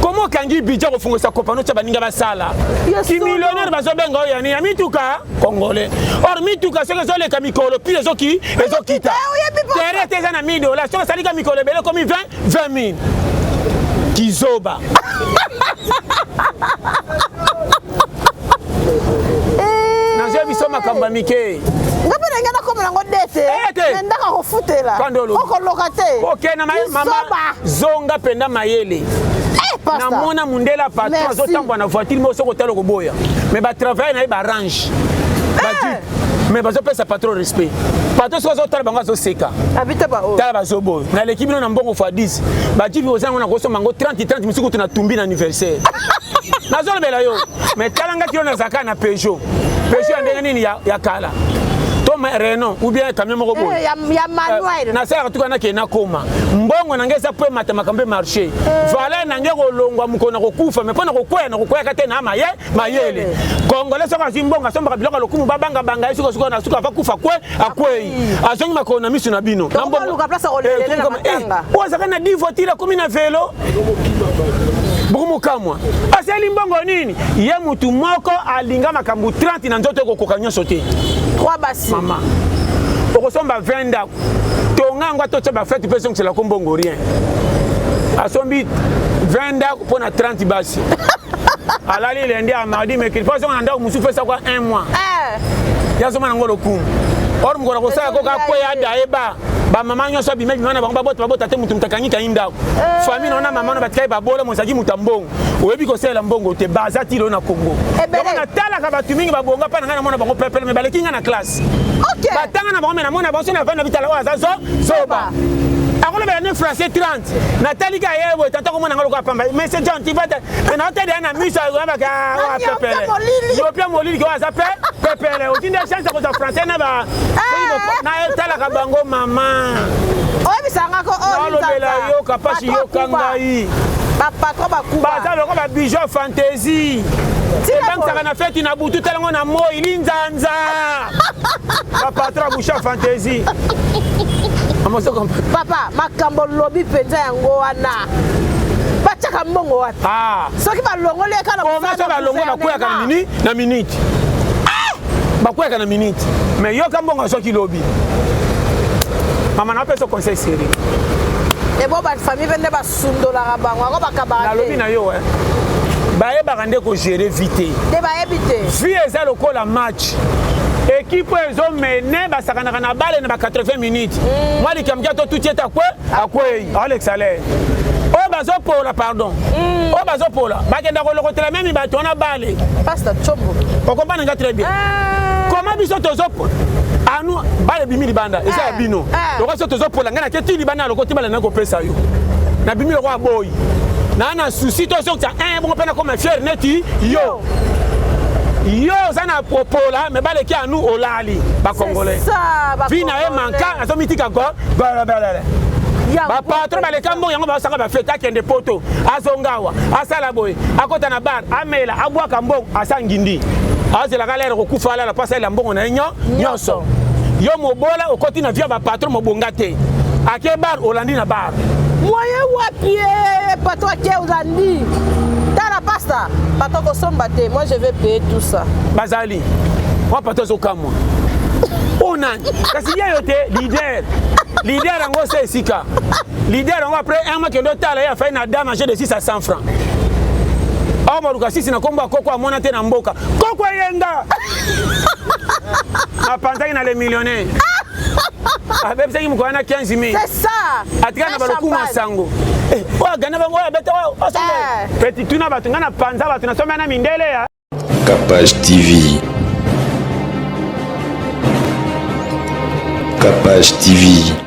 komo okangi budget kofungisa kopano tia baninga basala. Kimillionnaire bazobenga oyo yani ya mituka congolais, or mituka soki ezoleka mikolo pile ezoki ezokita. Oyebi Terrain te eza na 1000 dollars, soki esalika mikolo ebele ekomi 20 000. Kizoba. Nazwa biso makambo ya mike. Nga mpe na ngai nakoma nango dete. Eh, Na ndako akofutela. Okoloka te. Okenda mama zonga mpenza mayele. Eh, Namona mundele patron azotambwa na voiture moko soki otala okoboya. Mais ba travail na ye ba range. Ba mais bazopesa patron respect. Patron soki azotala bango azoseka. Tala bazoboyo. Naleki bino na mbongo fois 10. Bajipi oza yango nakosomba yango 30 30 misuku kutu natumbi na anniversaire. Nazolobela yo. Mais tala nga kilo nazalaka na Peugeot. Peugeot ya ndenge nini ya kala. To Renault ou bien camion moko boye. Eh, ya manuel. Eh, nasalaka tuka nakende nakoma. Mbongo na ngai eza po emata makambo marché. Eh. Valeur na ngai kolongwa mokolo na kokufa mais mpo na kokwea na kokweyaka te na maye mayele. Congolais soki azwi mbongo asombaka biloko ya lokumu babanga banga ye suka suka na suka ava kufa kwe akwei. Azongi makolo na misu na bino. Na mbongo. Oyo azalaka na 10 voiture akomi na velo. Bokomokamwa. Asali mbongo nini? Ye mutu moko alinga makambo 30 na nzoto ekokoka nyonso te. 3 basi. Mama. Okosomba 20 ndako. Tonga yango ata otya bafete mpe ezongisela ko mbongo rien. Asombi 20 ndako mpo na 30 basi. Alali lundi ya mardi mercredi mpo azonga na ndako mosusu pesa kwa 1 mois. Eh. Ye azonga nango lokumu. Or mokolo akosala koka akweya adayeba. Bamama nyonso abima bima na bango babota babota te moto moto akangi kangi ndako. Eh. Famille na wana mama na batikali babola mozalaki moto ya mbongo. Oyebi kosalela mbongo te baza ti lelo na Congo. Yango natalaka bato mingi babonga mpa na ngai namona bango pepele me baleki ngai na classe. Batanga na bango me namona bango so na vanda bitala oyo aza zo zoba. Akolobela ne français 30. Natali ka ye boye tata komona ngai lokola pamba. Mais c'est gentil va mais naotali ya na miso akoyabaka oyo pepele. Yo pia molili ke oyo aza pe pepele. Otindi chance ya kozwa français na ba natalaka bango mama. Oyebisanga ko oyo nalobela yo kapasi yoka ngai. Bapatron bakuba. Baza lokola ba bijoux ya fantaisie. Ebangisaka na feti na butu tala ngo na moi linzanza. Bapatron ya bouche ya fantaisie. Papa, makambo lobi mpenza yango wana. Batiaka mbongo wapi? Ah. Soki balongoli eka na mosala. Soki balongoli bakweyaka na minute na minute. Ah! Bakweyaka na minute. Mais yoka mbongo soki lobi. Mama na pesa conseil sérieux. Ebo ba famille bende basundolaka bango yango bakabaka te. Nalobi na yo eh. Bayebaka nde ko gérer vie te. Te bayebi te. Vie eza lokola match. Équipe oyo ezomene basakanaka na bale na ba 80 minutes. Mwa likambo kia to tuti ete akwe akwei aolekisa lere. Oyo bazopola pardon. Oyo bazopola bakenda kolokotela meme bato wana bale. Pasteur Chombo. Okompana nga très bien. Comment biso tozopola anu bale bimi libanda eza ya bino. Lokola biso tozopola ngai nake ti libanda lokoti bale na kopesa yo. Na bimi lokola boyi. Na na souci to sokisa un bongo mpe nakoma fier neti yo. Yo oza na popola me baleki anu olali ba congolais. Vi na ye manka azomitika go balabala. Ba patron baleka mbongo yango basaka ba fete akende poto azonga awa asala boye akota na bar amela abwaka mbongo asa ngindi azelaka lere kokufa alala mpo asalela mbongo na ye nyonso. Yo mobola okoti na vie ya ba patron mobonga te ake bar olandi na bar moyen wapi patron ake olandi tala pasta patron kosomba te moi je vais payer tout ça bazali wa patron azokamwa oyo nani kasi ye yo te leader leader yango se esika leader yango après un mois kende otala ye afai na dame age de 6 à 100 francs awa baluka sisi na kombo ya koko amona te na mboka koko eyenga apanzaki na le millionnaire abebisaki mokolo wana 15 000 C'est ça. Atikala na balokumu ya sango. Oyo agana bango oyo abeta oyo osomba. Petit tuna bato nga na panza bato na somba na mindele ya. Capage TV. Capage TV.